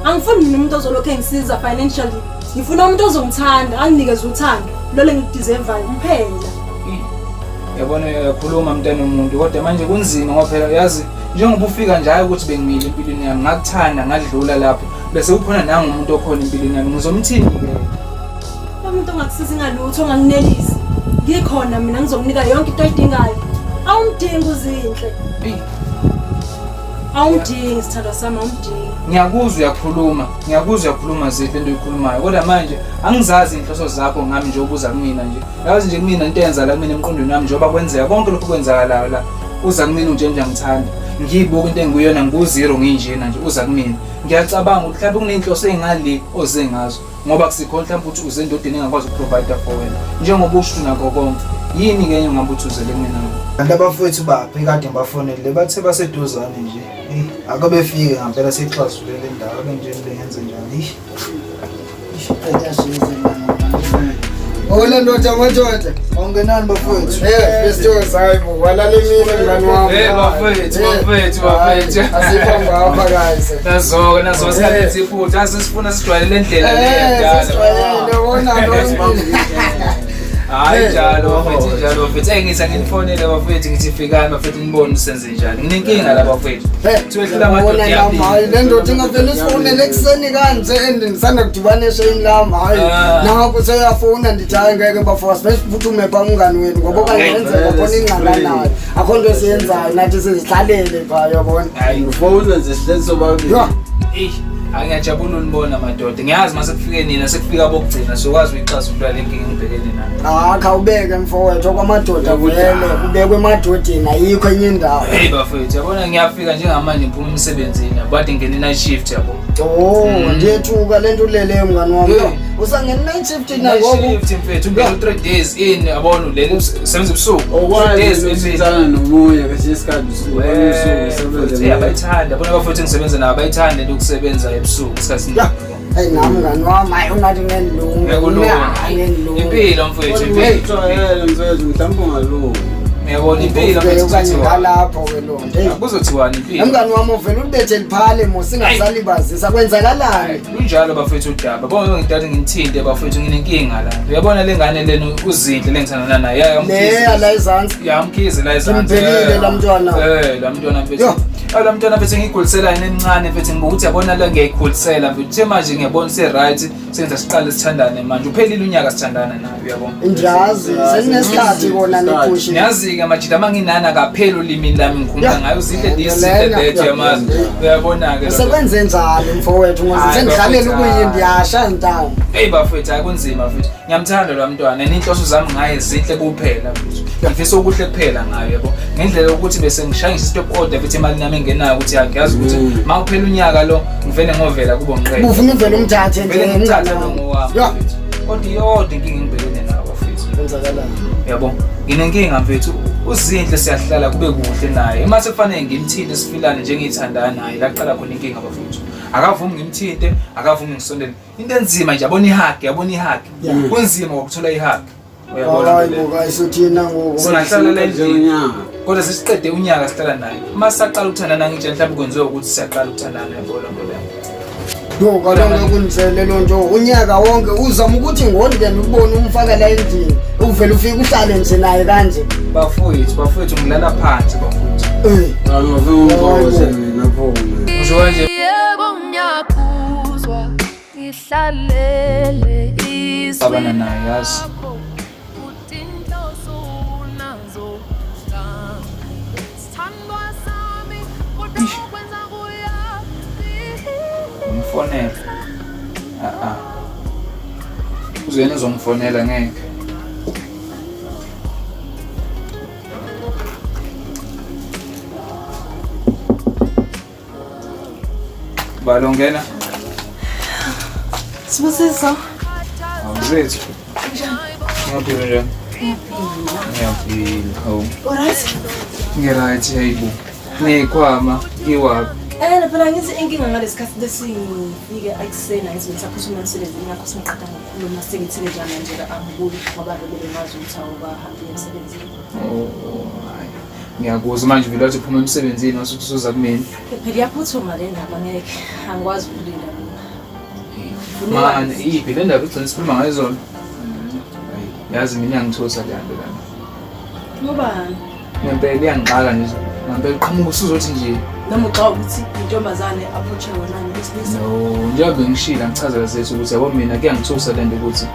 Angifuni mina umuntu ozolokhu engisiza financially. Ngifuna umuntu ozongithanda, anginikeze uthando lolo engikudeservayo kuphela. Yabona uyakhuluma mntana omuntu kodwa manje kunzima ngoba phela uyazi njengoba ufika nje hayi ukuthi bengimile empilweni yami ngakuthanda ngadlula lapho bese kukhona nangu umuntu okhona empilweni yami ngizomthini ke? Lo muntu ongakusizi ngalutho onganginelisi. Ngikhona mina ngizokunika yonke into oyidingayo. Awumdingi uZinhle. Awumdingi sithandwa sami awumdingi. Ngiyakuzwa uyakhuluma, ngiyakuzwa uyakhuluma Zinhle into oyikhulumayo kodwa manje angizazi inhloso zakho ngami nje ubuza kumina nje. Yazi nje kumina into eyenza la kumina emqondweni wami njengoba kwenzeka konke lokhu kwenzakalayo la uza kumina nje nje ngithanda ngiyibuka into engikuyona ngiku-zero nginjena nje uza kumina ngiyacabanga ukuthi mhlawumbe kuney'nhloso ey'ngale oze ngazo ngoba kusikhona mhlawumbe ukuthi uze endodeni engakwazi ukuprovide for wena njengoba usho nakho konke yini ke enye ungabe uthi uzele kumina? Kanti abafowethu baphi? Kade ngibafonelile bathe baseduzane nje. Eyi, ake befike ngampela siyixazulule le ndaba. Ake nje ngibe njani. Eish. Ole ndoda madoda. Awungenani bafowethu? Eh, Festus hayi bo, walala emini mngani wami. Eh bafowethu, bafowethu, bafowethu. Asikho ngapha guys. Nazo-ke nazo sikhathi futhi asisifuna sijwayele le ndlela le Eh, yakudala. sesijwayele wona lo. Hayi njalo bafethu, njalo bafethu. Eyi ngithi anginifonele bafethu ngithi fikani bafethu nibone senze njani. Nginenkinga la bafethu. Kuthiwa ehlula amadoda Yabona nami hayi iyabili. le ndoda ingavele isifonele ekuseni kanje and ndisanda kudibana esheyini lam hayi Ah. nakho seyafowuna ndithi hayi ngeke bafo sibe siphuthume pha umngani wethu ngoba okanye Hey. yenzeka khona ingxaka nayo akho nto esiyenzayo nathi sizihlalele phaa yabona. Hayi Ngifowuna nje sihleli sobabili. Yho. Eyi, angiyajabula unibona madoda. Ngiyazi mase kufike nina sekufika abokugcina sokwazi uyixazulula le nkinga engibhekene nayo. Ah, khawubeke mfowethu okwamadoda vele kubekwe emadodeni ayikho enye indawo. Hey bafethu, yabona ngiyafika njengamanje ngiphuma emsebenzini yabo, kade ngene night shift yabo. Oh, ndiyethuka le nto uleleyo mngani wami. Hey. Usangena night shift Night nangoku. shift mfethu, ungena 3 days in yabona ulele usebenza ebusuku. 3 Okwazi days emini. ukuthintana nomunye kwesinye isikhathi usuku usebenze. Eh, abayithanda bona bafethu engisebenza nabo abayithanda into yokusebenza ebusuku isikhathi Ya. Hey nami mngani wami hayi ungathi ngendilunge. Ngeke ulunge. Hayi ngendilunge. Impilo mfethu, impilo. Ujwayele mfethu mhlawumbe ungalungi. Uyabona impilo mfethu Okanye kuzothiwa. ngalapho ke loo nto. Hey. Kuzothiwani impilo? Mngani wami uvele ulibethe liphale mo singasalibazisa kwenzakalani? Kunjalo bafethu udaba. Bonke ngidade ngithinte bafethu nginenkinga la. Uyabona le ngane lena uZinhle lengithandana naye. Le Yamkhize. la ezantsi. Yamkhize la ezantsi. Ngimbhekile la mntwana. Eh, la mntwana mfethu. Yo. Ah, la mntwana mfethu ngiyikhulisela yena emncane mfethu ngibuka ukuthi yabona la ngiyayikhulisela mfethu. Uthe manje ngiyabona se right senza siqale sithandane manje. Uphelile unyaka sithandana naye uyabona. Ngiyazi seninesikhathi kona niphushi. Niyazi-ke majida uma nginani akapheli ulimini lami ngikhuluma Ya. ngayo uZinhle this Lento Zinhle lena. that uyamazi. Uyabona-ke lo nto. Usekwenze njani mfowethu ngoba Hayi, sengihalela bafethu, ukuyimbi yasha ntanga. Eyi bafethu hayi kunzima mfethu. Ngiyamthanda lo mntwana and inhloso zami ngaye zinhle kuphela mfethu. Ngifisa okuhle kuphela ngayo yabo. Ngendlela yokuthi bese ngishaya ngisho stop order mfethu emalini yami engenayo ukuthi ya ngiyazi ukuthi uma kuphela unyaka lo ngivele ngovela kubo ngiqede. Ufuna uvele umthathe nje Vele ngimthathe mngani lo wami. ngowami Ya. mfethu. Kodwa iyodwa inkinga engibhekene nayo bafethu. Kwenzakalani? Yabo. Nginenkinga mfethu. UZinhle siyahlala kube kuhle naye. Uma sekufanele ngimthinte sifilane njengithandana naye laqala khona inkinga bafethu. Akavumi ngimthinte, akavumi ngisondele. Into enzima nje yabona ihug, yabona ihug. Kunzima ukuthola ihug. Uyabona Hayi nto leyo. bo kayisothina ngoku. Singahlala la endlini. Unyaka. Kodwa sesiqede unyaka sihlala naye. Uma sisaqala ukuthandana ngitshela mhlawumbe kwenziwe ukuthi siyaqala ukuthandana yabona nto leyo. Yo kaloku kunzele loo nto unyaka wonke uzama ukuthi ngondeni ukubona umfaka la endlini uvele ufike uhlale nje naye kanje. Bafowethu, bafowethu ngilala phansi bafowethu. Eh. Angifike ungixoshe mina pho. Ngisho kanje Yebo ngiyakuzwa ngihlalele izwi Xabana naye yazi. lakho uthi inhloso unazo sithandwa sami kodwa ukwenza kuyaphi Ngimfonele. Ah ah. Uzuyena uzongifonela ngeke. Balo ngena. Sibusiso. Awuzethu. Ngiyaphila njani? Ngiyaphila. Hawu. Alright. Ngiright hayibo. Neyikhwama iwaphi? Eh phela ngithi inkinga ngalesikhathi lesingifike ekuseni angithi ngisaphuthuma emsebenzini ngakho sengiqeda ngokukhuluma sengithile njani nje angibuyi ngoba vele bengazi ukuthi awukahambi emsebenzini. Oh, hayi. Ngiyakuzwa manje vele wathi uphuma emsebenzini wase uthi usuza kumina. Phela iyaphuthuma le ndaba ngeke angikwazi ukulinda mina. Manje iphi le ndaba igcina sikhuluma ngayo izolo? Hayi, yazi mina iyangithusa le nto lana. Ngobani? Ngempela iyangixaka nje. Ngempela uqhamuka usuzothi nje Noma uxoxa ukuthi intombazane approach wena ngesilisa. No, njengoba bengishilo angichazela zethu ukuthi yabo mina kuyangithusa le nto ukuthi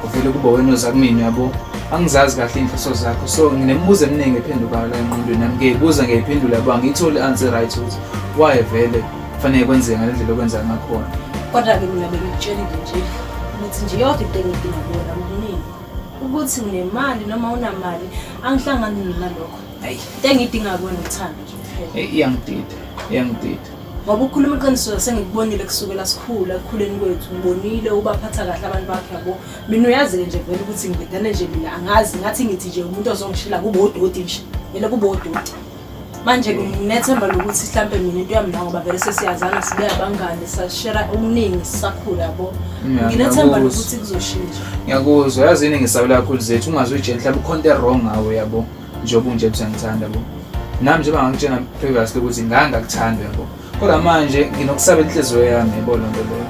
uvele kuba wena oza kumina yabo. Angizazi kahle iy'nhloso zakho so nginemibuzo eminingi ephendukayo la engqondweni yami ngiyayibuza ngiyayiphendula yabo angiyitholi i-answer right ukuthi why vele kufanele kwenzeke ngale ndlela okwenza ngakhona. Kodwa-ke mina bengikutshelile nje ngithi nje yodwa into engidinga kuwena kuningi ukuthi unemali noma unamali angihlangani nalokho. Into engiyidinga kuwena uthando nje kuphela. Eh, Iyangidida, iyangidida. Ngoba ukukhuluma iqiniso sengikubonile kusukela sikhula ekukhuleni kwethu ngibonile ubaphatha kahle abantu bakhe yabo. Mina uyazi-ke nje vele ukuthi ngibhedane nje mina angazi ngathi ngithi nje umuntu ozongishila kube odoti nje vele kube odoti. Manje nginethemba lokuthi mhlampe mina into yami la ngoba vele sesiyazana sibe abangani sashera okuningi sisakhula yabo. Yeah, Nginethemba ngiyakuzwa. lokuthi kuzoshintsha. Ngiyakuzwa yazi yini ngisabela kakhulu zethu ungaze uyitshele mhlawumbe ukhona into e-wrong ngawe yabo njengoba unje ukuthi angithanda yabo. Nami njengoba ngangitshela previously ukuthi ngangakuthanda yabo. Kodwa manje nginokusabela inhliziyo yami yabo loo nto leyo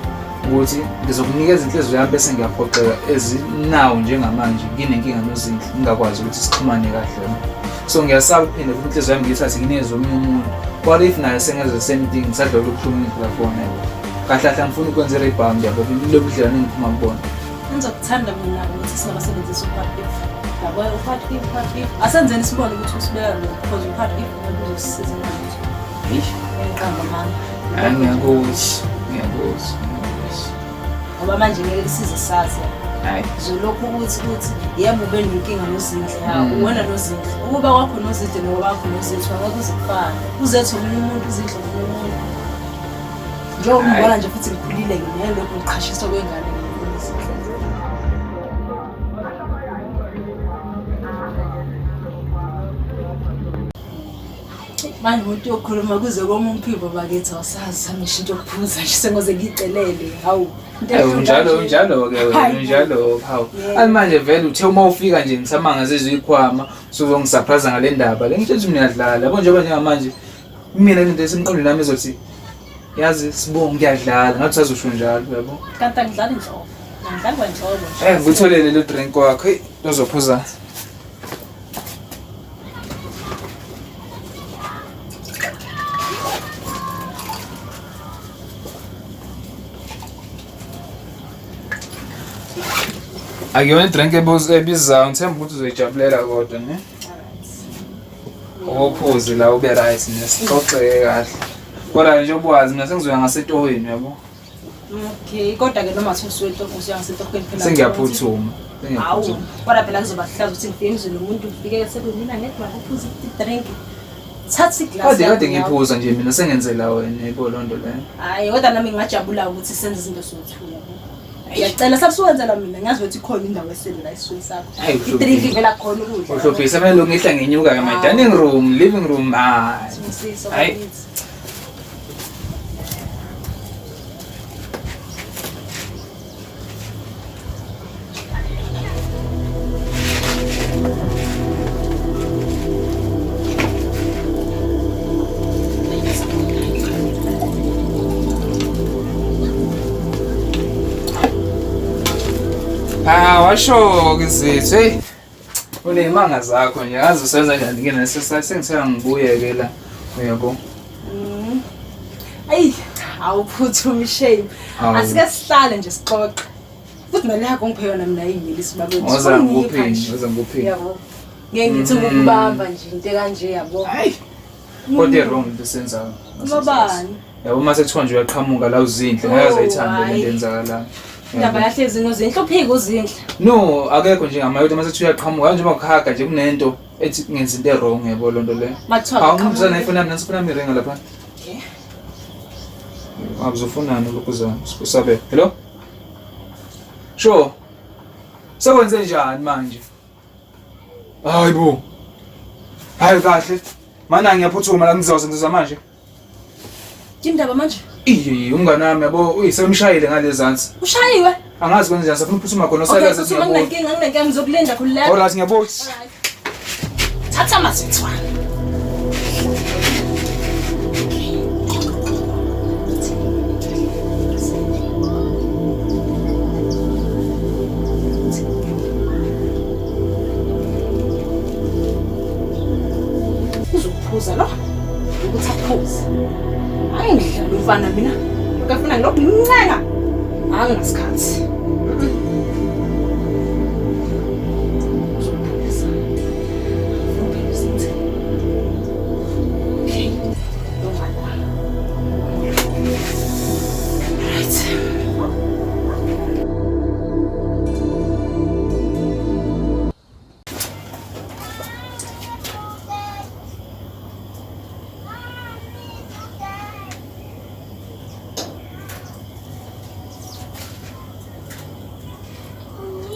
ukuthi ngizokunikeza inhliziyo yami bese ngiyaphoxeka ezinawo njengamanje nginenkinga noZinhle ngingakwazi ukuthi sixhumane kahle yabo. So ngiyasaba ukuphinde futhi inhliziyo yami ngiyithathe nginikeze omunye umuntu. What if naye sengenza the same thing ngisadlula ubuhlungu engidlula kubona yabo. Kahle kahle angifuni ukwenza i-rebound yabo lobu budlelwane engiphuma kubona. Ngizokuthanda mina ukuthi singabasebenzisi u-part if. Yabo u-part if, part if. Asenzeni sibone ukuthi usibeka lo because u-part if ngabe uzosisiza ngani. Eish. Ngiqamba amanga. Hayi ngiyakuzwa, ngiyakuzwa, ngiyakuzwa. Ngoba manje ngeke size sazi. Hayi. Zolokhu ukuthi ukuthi yebo ube nenkinga noZinhle ha uwena noZinhle. Ukuba kwakho noZinhle nokwakho noZethu angeke kuze kufane. UZethu omunye umuntu uZinhle omunye umuntu. Njengoba ngibona nje futhi ngikhulile-ke mina lokhu ngiqhashiswa kwengane ngikhulile. Manje umuntu uyokhuluma kuze koma umphimbo bakithi awusazi ngisho into yokuphuza nje sengoze ngiyicelele hawu. Into Hawu ehlula njalo nje. njalo ke wena Hayi. njalo hawu. Yeah. Ayi manje vele uthe uma ufika nje ngisamanga zizwe ikhwama usuzongisurprise ngale ndaba. Le ngitshela ukuthi mina ngiyadlala. Yabo njengoba njengamanje mina lento esemqondweni nami izothi yazi sibonge ngiyadlala ngathi usazosho njalo yabo. Kanti angidlali nhlobo. Angidlali kwanhlobo nje. Eh ngikutholele lo drink wakho. Hey uzophuza. Akuyona idrink ebizayo ngithemba ukuthi uzoyijabulela kodwa ne. Okuphuze la ube right nesixoxeke kahle. Kodwa nje obuwazi mina sengizoya ngasetohweni yabo. Okay, kodwa ke noma usuke usuya ngasetohweni phela. Sengiyaphuthuma. Hawu, Sengiyaphuthuma. kodwa phela kuzoba kuhlaza ukuthi ngifike emzini womuntu ngifike sekumina ngedwa ngiphuza i-drink. Thatha iglasi. Kade yakho kade nawe. ngiphuza nje mina sengenzela wena yebo loo nto leyo. Hayi, kodwa nami ngingajabula ukuthi senze izinto sothula. Ngiyacela sabusuwenzela mina ngiyazi ukuthi ikhona indawo esele la esiswini sakho. Hayi, I-drink ivela khona ukudla. Uhlophisa mina lokhu ngihla ngenyuka ke my dining room, living room, hayi. Sibusiso Hayi. bakithi. Ah, washo ke zethu, hey. Uneyimanga zakho nje, ngazi usenza njani ke nase sengithe ngibuye ke la. Uyabo. Ayi, awuphuthumi shame. Hawu. Asike sihlale nje sixoxe. Futhi nale yakho ngiphe yona mina ingilisi bakwethu. Woza Ungipha ngikuphini, nje. woza ngikuphini. Yabo. Ngeke ngithi ukukubamba nje into ekanje yabo. Hayi. Kodwa i-wrong into esenzayo. Ngobani? Yabo uma sekuthiwa nje uyaqhamuka la uzinhle, ngeke Oh, ayithande lento hayi. enzakalayo. Indaba yahlezi ngoZinhle uphike uZinhle. No, akekho nje ngamayo ukuthi mase uyaqhamuka njengoba kuhaga nje kunento ethi ngenza into e-wrong yabo loo nto leyo. Makuthiwa Hawu akaqhamuki. ngizana ifoni yami nansi ifoni yami iringa lapha. Okay. Akuzofunani lokhu zami usabe. Hello? Sure. Sekwenze njani manje? Hayibo. Hayi kahle. Mana ngiyaphuthuma la ngizoze ngizoza manje. Indaba manje? Iye, umngane wami yabo uyisemshayile ngalezansi. Ushayiwe? Angazi kwenze njani, safuna ukuphuthuma khona Okay, usakaze phuthuma ngiyabona. nginenkinga, nginenkinga ngizokulinda khululeka. Alright, ngiyabona. Thatha amazithwana. Uzophuza lo. Ukuthi aphuze. Hayi ngidlala umfana mina. Ukafuna ngilokhu ngincenga. Anginasikhathi. Uzophuza. Okay. Right.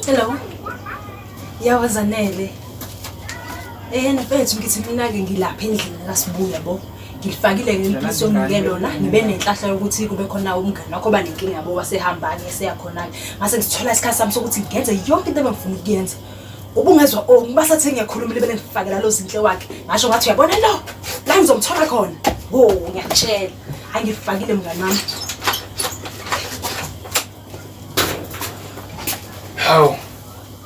Hello. Yawa Zanele. Eh mfethu ngithi mina ke ngilapha endlini kaSibuya yabo. Ngilifakile ke impisi onginike lona ngibe nenhlahla yokuthi kube khona umngane wakho oba nenkinga yabo wasehambani eseya khona. Ngase ngithola isikhathi sami sokuthi ngenze yonke into ebengifuna ukuyenza. Ubungezwa oh ngibasathi ngiyakhuluma libele ngifakela lo zinhle wakhe. Ngasho ngathi uyabona lo la ngizomthola khona. Wo ngiyakutshela. Hayi ngifakile mngani wami. Hawu.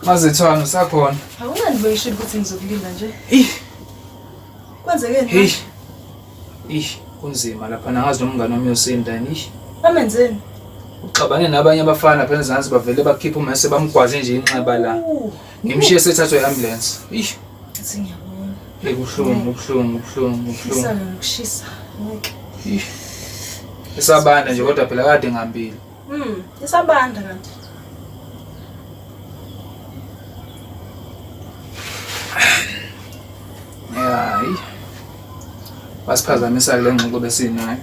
Mazithwana usakhona. Awunganibuyishile ukuthi ngizokulinda nje. Ih, Kwenzekeni? hey. Ih, kunzima lapha nangazi nomngane wami uyosinda yini. Ih. Bamenzeni? Uxabane nabanye abafana phela ezansi bavele bakhipha umese bamgwaze nje inxeba la. Ngimshiye sethathwa i-ambulance. Ih, Athi ngiyabona. hey kubuhlungu, kubuhlungu, kubuhlungu, kubuhlungu. Isana nokushisa. Ngeke. Ih. Isabanda nje kodwa phela kade ngihambile. Isabanda kanti. Ya, ih. Basiphazamisa kule ngxoxo besinayo.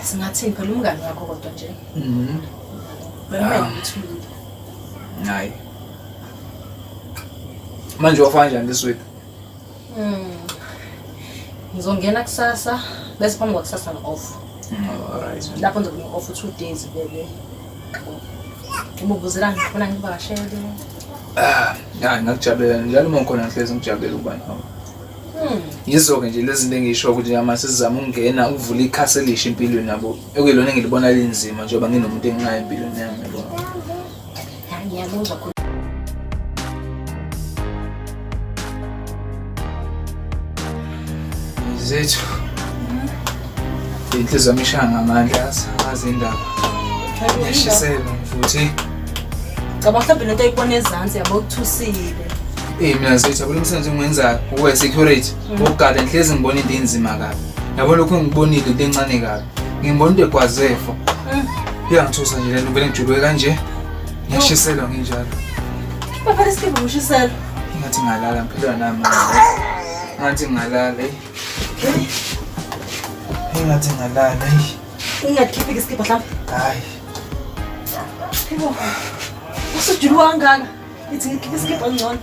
Singathini phela umngane wakho kodwa nje. Mhm. Bekumele Ah. ukuthi uyile. Hayi. Manje wafana njani this week? Ngizongena kusasa bese phambi kwakusasa ngi-off. Alright. Lapho ngizobe ngi-off 2 days bebe. Ububuzela ngifuna ngivakashele. Ah, ya ngakujabulela njalo uma ngikhona ngihlezi ngijabulela ukuba nawe. Yizo-ke nje lezi zinto engisho ukuthi nje sizama ukungena ukuvula ikhasi elisha empilweni yabo. Okuyilona engilibona linzima njengoba nginomuntu enginayo empilweni yami yabo. Ya ngiyakuzwa khona. Zethu. Inhliziyo yami ishaya ngamandla yazi angazi indaba. Ngiyashiselwa futhi. Cabanga mhlawumbe lento ayibona ezansi yabo kuthusile. Eh mina zethu yabo lo msebenzi engiwenzayo ukuba security ukugada ngihlezi ngibona into enzima kabi. Yabo lokhu engibonile into encane kabi. Ngibona into egwazefo. Iyangithusa nje lento vele ngijuluke kanje. Ngiyashiselwa nginjalo. Bafana isikibha ushisela. Ngathi ngalala ngiphilwa nami. Ngathi ngalala. eh. Engathi ngalala eyi. Ungakhiphi isikibha mhlawumbe. Hayi. Hayibo. Usujuluka kangaka. Ithi ngikhiphe isikibha ngcono.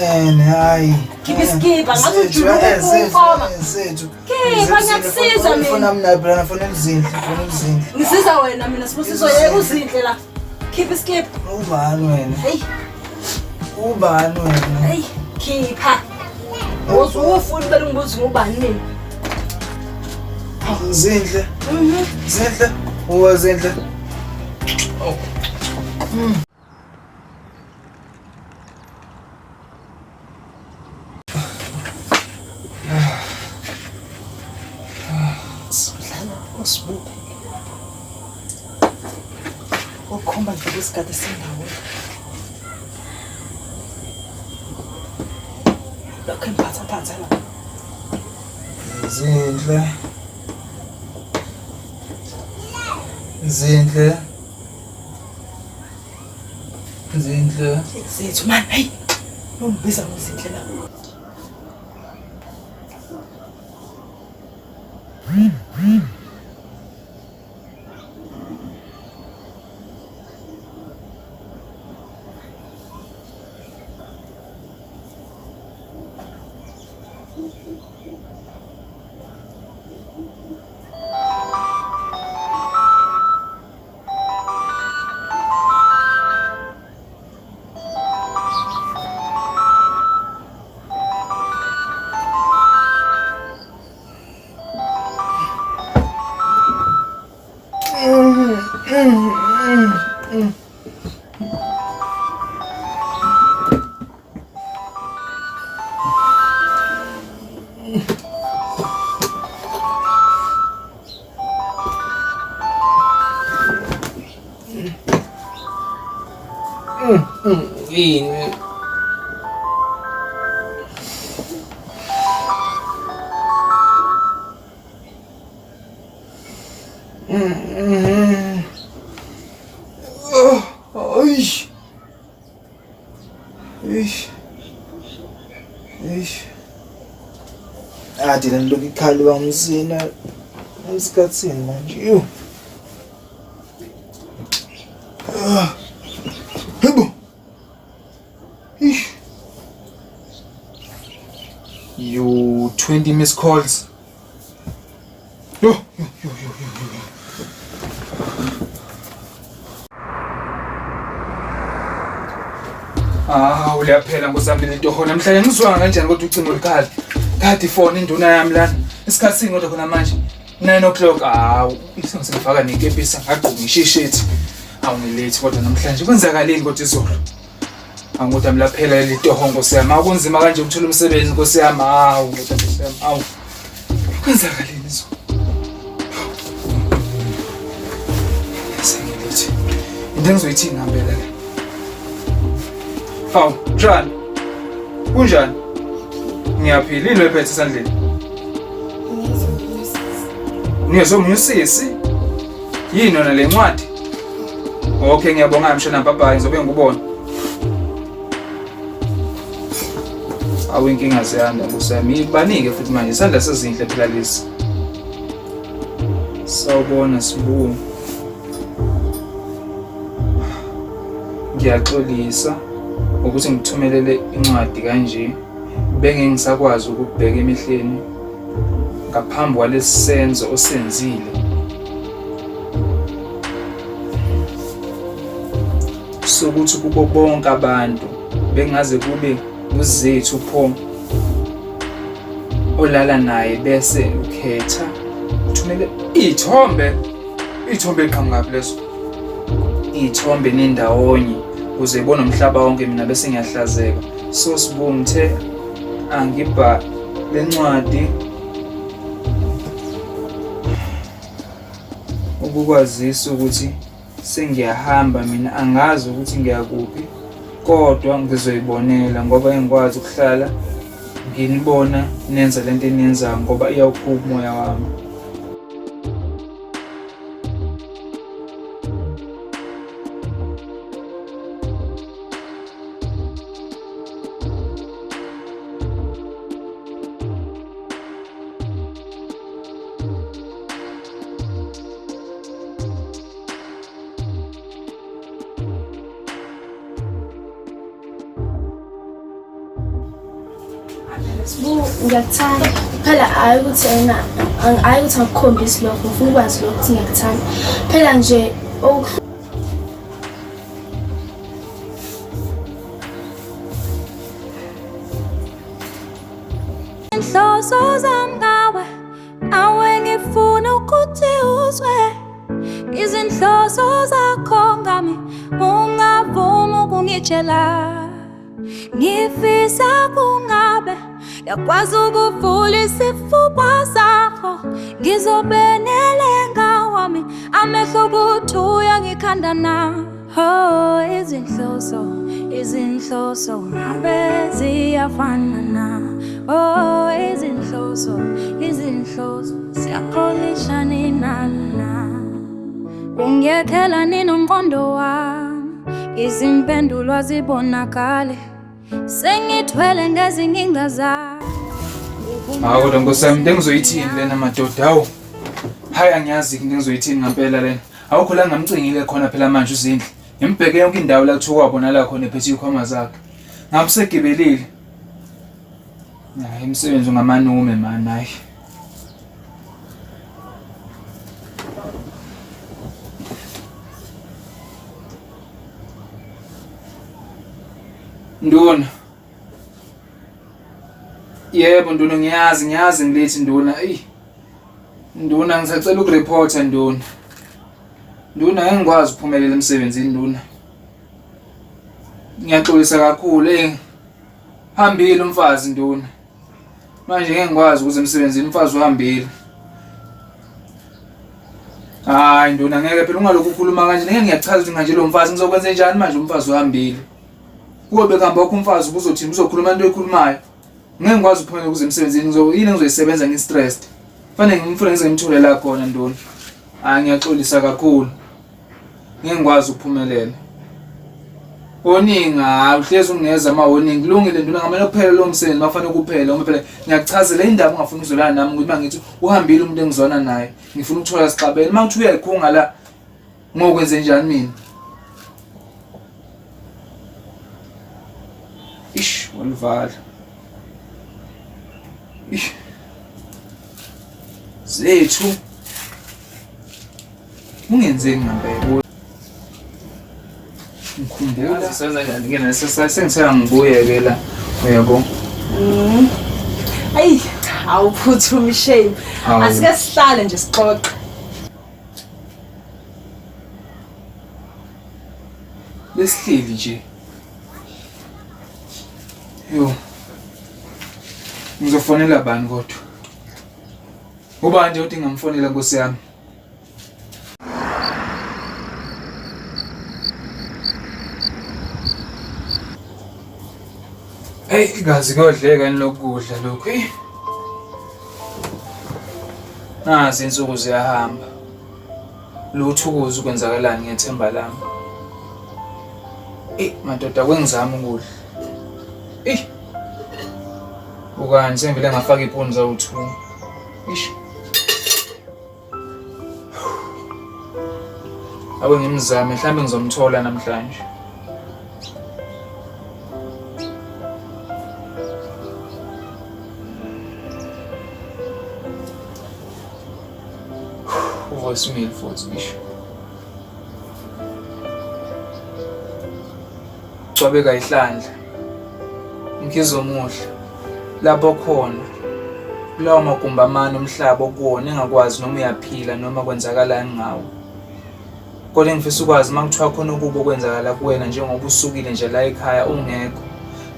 Ene hayi. Khipha isikibha, ngathi ujuluka ukoma. Zethu. Khipha ngiyakusiza mina. Fona mina phela fona uZinhle, fona uZinhle. Ngisiza wena mina Sibusiso yeka uzinhle la. Khipha isikibha. Ubani wena? Hey, Ubani wena? hey, khipha. Ufuna ubele ngibuza ngubani mina. Zinhle. Zinhle. Uwa Zinhle. Dlala usibuphe. Okhomba nje kwesigadi sendawo. Lokho emphatha phatha la. Zinhle. Zinhle. Zinhle. Zethu man, hey. Ungibiza ngoZinhle la. Yini? Oh, eish. Eish. Eish. Ade lento ikhala bamsina esikhathini manje. Yo. Ah. Hebo. Eish. You 20 missed calls. Yo, yo, yo, yo, yo, yo. Ah, uyaphela nkosami lento hona namhlanje ngizwanga kanjani kodwa ucingo lukhala. Kade ifoni induna yami lana. Isikhathi sini kodwa khona manje 9 o'clock. Awu, isengifaka nekepisi ngagqoka ngishishithi. Awu ngilethi kodwa namhlanje kwenzakaleni kodwa izolo. Angoda mlaphela leli toho nkosi yami. Akunzima kanje ukuthola umsebenzi nkosi yami. Awu kodwa nkosi yami. Awu. Kwenzakaleni izolo? Sengilethi. Into engizoyithini ngempela la. Hawu, njani? Kunjani? Ngiyaphila, yini oyiphethe esandleni? Ngizomunye usisi. Yini yona le ncwadi? Okay, ngiyabonga mshana, bye bye, ngizobe ngikubona. Awu inkinga ziyanda nkosi yami. Banike futhi manje isandla sezinhle phela lesi. Sawubona Sibu. Ngiyaxolisa ukuthi ngithumelele incwadi kanje. Benge ngisakwazi ukubheka emehleni ngaphambi kwalesi senzo osenzile. Sokuthi kubo bonke abantu bengaze kube uZethu pho olala naye bese ukhetha uthumele iy'thombe iy'thombe eqhamukaphi lezo iy'thombe nindawonye ukuze ibone umhlaba wonke mina bese ngiyahlazeka. So Sibu ngithe angibha le ncwadi ukukwazisa ukuthi sengiyahamba mina, angazi ukuthi ngiyakuphi kodwa ngizoyibonela ngoba engikwazi ukuhlala nginibona nenza lento eniyenzayo ngoba iyawukhupha umoya wami. Sibu, ngiyakuthanda. Phela hhayi ukuthi ena, hhayi ukuthi angikukhombisi lokho, ngifuna ukwazi lokho ukuthi ngiyakuthanda. Phela nje Inhloso zami ngawe, awe ngifuna ukuthi uzwe izinhloso zakho ngami, ungavumi ukungitshela. Ngifisa kungabe yakwazi ukuvula isifuba sakho, ngizobe ngawami amehlo ukuthi uyangikhanda na. Oh, izinhloso, izinhloso ngabe ziyafana na. Oh, izinhloso, izinhloso siyakholishana na. Ungiyekela nini umqondo wami, izimpendulo azibonakali, sengithwele ngezinkinga zami. Hawu kodwa nkosi yami into engizoyithini lena madoda hawu. Hayi angiyazi into engizoyithini ngampela lena. Awukho la ngamcingile khona phela manje uZindle. Ngimbheke yonke indawo la kuthiwa kwabona la khona ephethe ikhwama zakhe. Ngabe usegibelile. Hayi umsebenzi ungamanume man hayi. Nduna. Yebo Nduna ngiyazi ngiyazi ngilethi Nduna. Eyi. Nduna ngisacela ukureporta Nduna. Nduna ngeke ngikwazi ukuphumelela emsebenzini Nduna. Ngiyaxolisa kakhulu eh. Hambile umfazi Nduna. Manje ngeke ngikwazi ukuze emsebenzini umfazi uhambile. Hayi Nduna ngeke phela ungalokhu ukhuluma kanje ngeke ngiyachaza ukuthi nganje lo mfazi ngizokwenza njani manje umfazi uhambile. Kuwe bekuhamba wakho umfazi ubuzothini uzokhuluma into oyikhulumayo. Ngeke ngikwazi ukuphumela ukuze emsebenzini ngizo yini engizoyisebenza ngi stressed. Fanele ngimfune ngize ngimthole la khona Nduna. Hayi ngiyaxolisa kakhulu. Ngeke ngikwazi ukuphumelela. Warning hayi uhlezi ungeza ama warning kulungile Nduna ngamele kuphele lo msebenzi mafanele kuphele ngoba phela ngiyakuchazela indaba ungafuni ukuzwelana nami ukuthi mangithi uhambile umuntu engizwana naye ngifuna ukuthola sixabene uma ngithi uyayikhunga la ngokwenze njani mina ish walivala ish zethu ungenzeki ngempela ngikhumbula senza njani ke nase sengibuye ke la uyabo. Ayi, awuphuthumi shame. Hawu. Asike sihlale nje sixoxe. Besihleli nje. Yo. Ngizofonela bani kodwa? Ubani nje uthi ngingamfonela nkosi yami? Hey, igazi kuyodleka yini lokudla lokhu? Hey. Nazi insuku ziyahamba. Lutho ukuze kwenzakalani ngethemba lami. Ey madoda kwengizama ukudla. Ey. Ukani sengivele ngafaka ipuni zawu-2. Ish. Ake ngimzame mhlawumbe ngizomthola namhlanje. Voicemail futhi ngisho. Cwabeka ihlandla. Mkhize omuhle. Lapho khona kulawo magumbi amane omhlaba okuwona engakwazi noma uyaphila noma kwenzakalani ngawo. Kodwa engifisa ukwazi uma kuthiwa khona okubi okwenzakala kuwena njengoba usukile nje la ekhaya ungekho.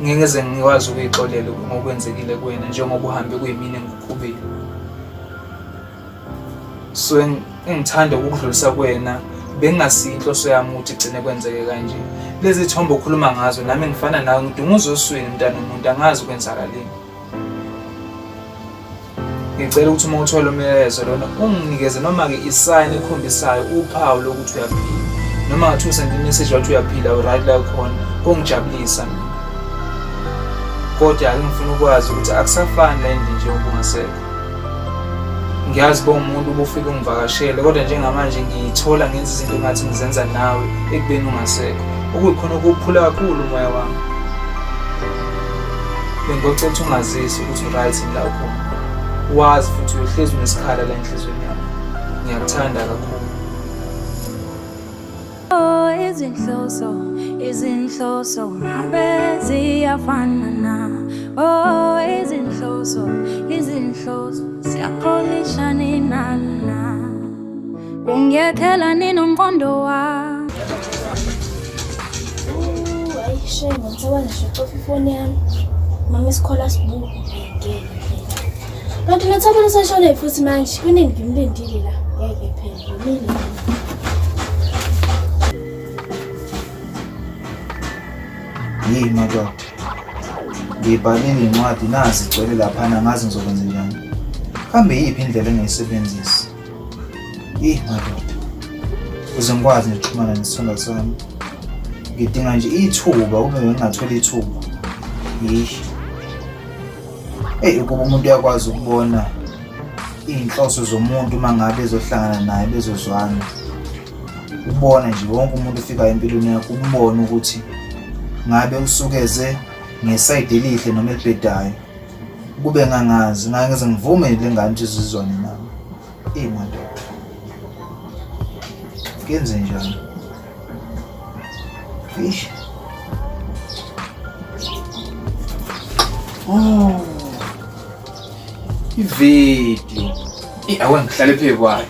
Ngeke ngize ngikwazi ukuyixolela ngokwenzekile kuwena njengoba uhambe kuyimina engikukhubile. So engithanda ukukudlulisa kuwena bengingasiyo inhloso yami ukuthi igcine kwenzeke kanje. Lezi thombe okhuluma ngazo nami ngifana nawe ngidunguza oswini mntana omuntu angazi kwenzakaleni. Ngicela ukuthi uma uthola umyalezo lona unginikeze noma-ke isayini ekhombisayo uphawu lokuthi uyaphila noma ngathi usende imessage wathi uyaphila uright la khona kongijabulisa mina. Kodwa-ke ngifuna ukwazi ukuthi akusafani la endlini njengoba ungasekho. Ngiyazi uba umuntu ubufike ungivakashele kodwa njengamanje ngiyithola ngenza izinto engathi ngizenza nawe ekubeni ungasekho. Okuyikhona okuphula kakhulu umoya wami. Bengicela ukuthi ungazisi ukuthi uright la ukhona. Wazi futhi uyohlezi unesikhala la enhliziyweni yami. Ngiyakuthanda kakhulu. Oh, izinhloso, izinhloso ngabe ziyafana na? Oh, izinhloso, izinhloso siyaxolisha nina na? Ungiyekela nini umqondo wami? Hayi shame, ngicabanga nje ucofa ifoni yami. Mama isikhola sibuku ngeke phela. Kanti noThabelo usashone futhi manje kunini ngimlindile la. Ngeke phela, ngimile. Yeyi madoda, ngiyibhalile incwadi nazi igcwele laphana angazi ngizokwenza njani. Kambe iyiphi indlela engingayisebenzisa? Yeyi madoda. Ukuze ngikwazi nje ukuxhumana nesithandwa sami. Ngidinga nje ithuba kube ngingathola ithuba. Yish. Eyi ukuba umuntu uyakwazi ukubona iy'nhloso zomuntu uma ngabe ezohlangana naye bezozwana. Ubona nje wonke umuntu ofikayo empilweni yakho umbone ukuthi ngabe usukeze ngesayidi elihle noma elibhedayo. Kube ngangazi ngangize ngivume le ngane ukuthi zizwane nami. Eyi madoda. Kenze njani? Eish. Oh. Ivideo. Eh awe ngihlale phezu kwayo.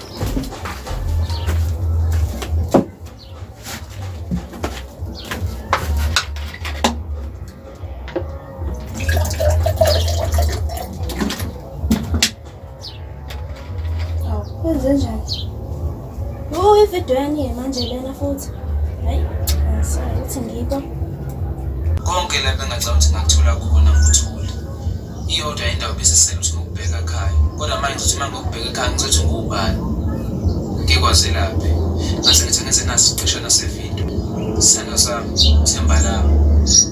Kwenze njani? Oh, ividiyo yani manje lena futhi. Hayi, angisazi ukuthi ngibo. Konke la bengacabanga ukuthi ngakuthola khona ngikuthole. Iyodwa indawo besisele ukuthi ngokubheka ekhaya. Kodwa manje ngizothi uma ngokubheka ekhaya ngizothi ngubani? Ngikwazelaphi? Ngase ngithi ngenze nasi isiqeshana sevidiyo. Sithandwa sami, themba lami,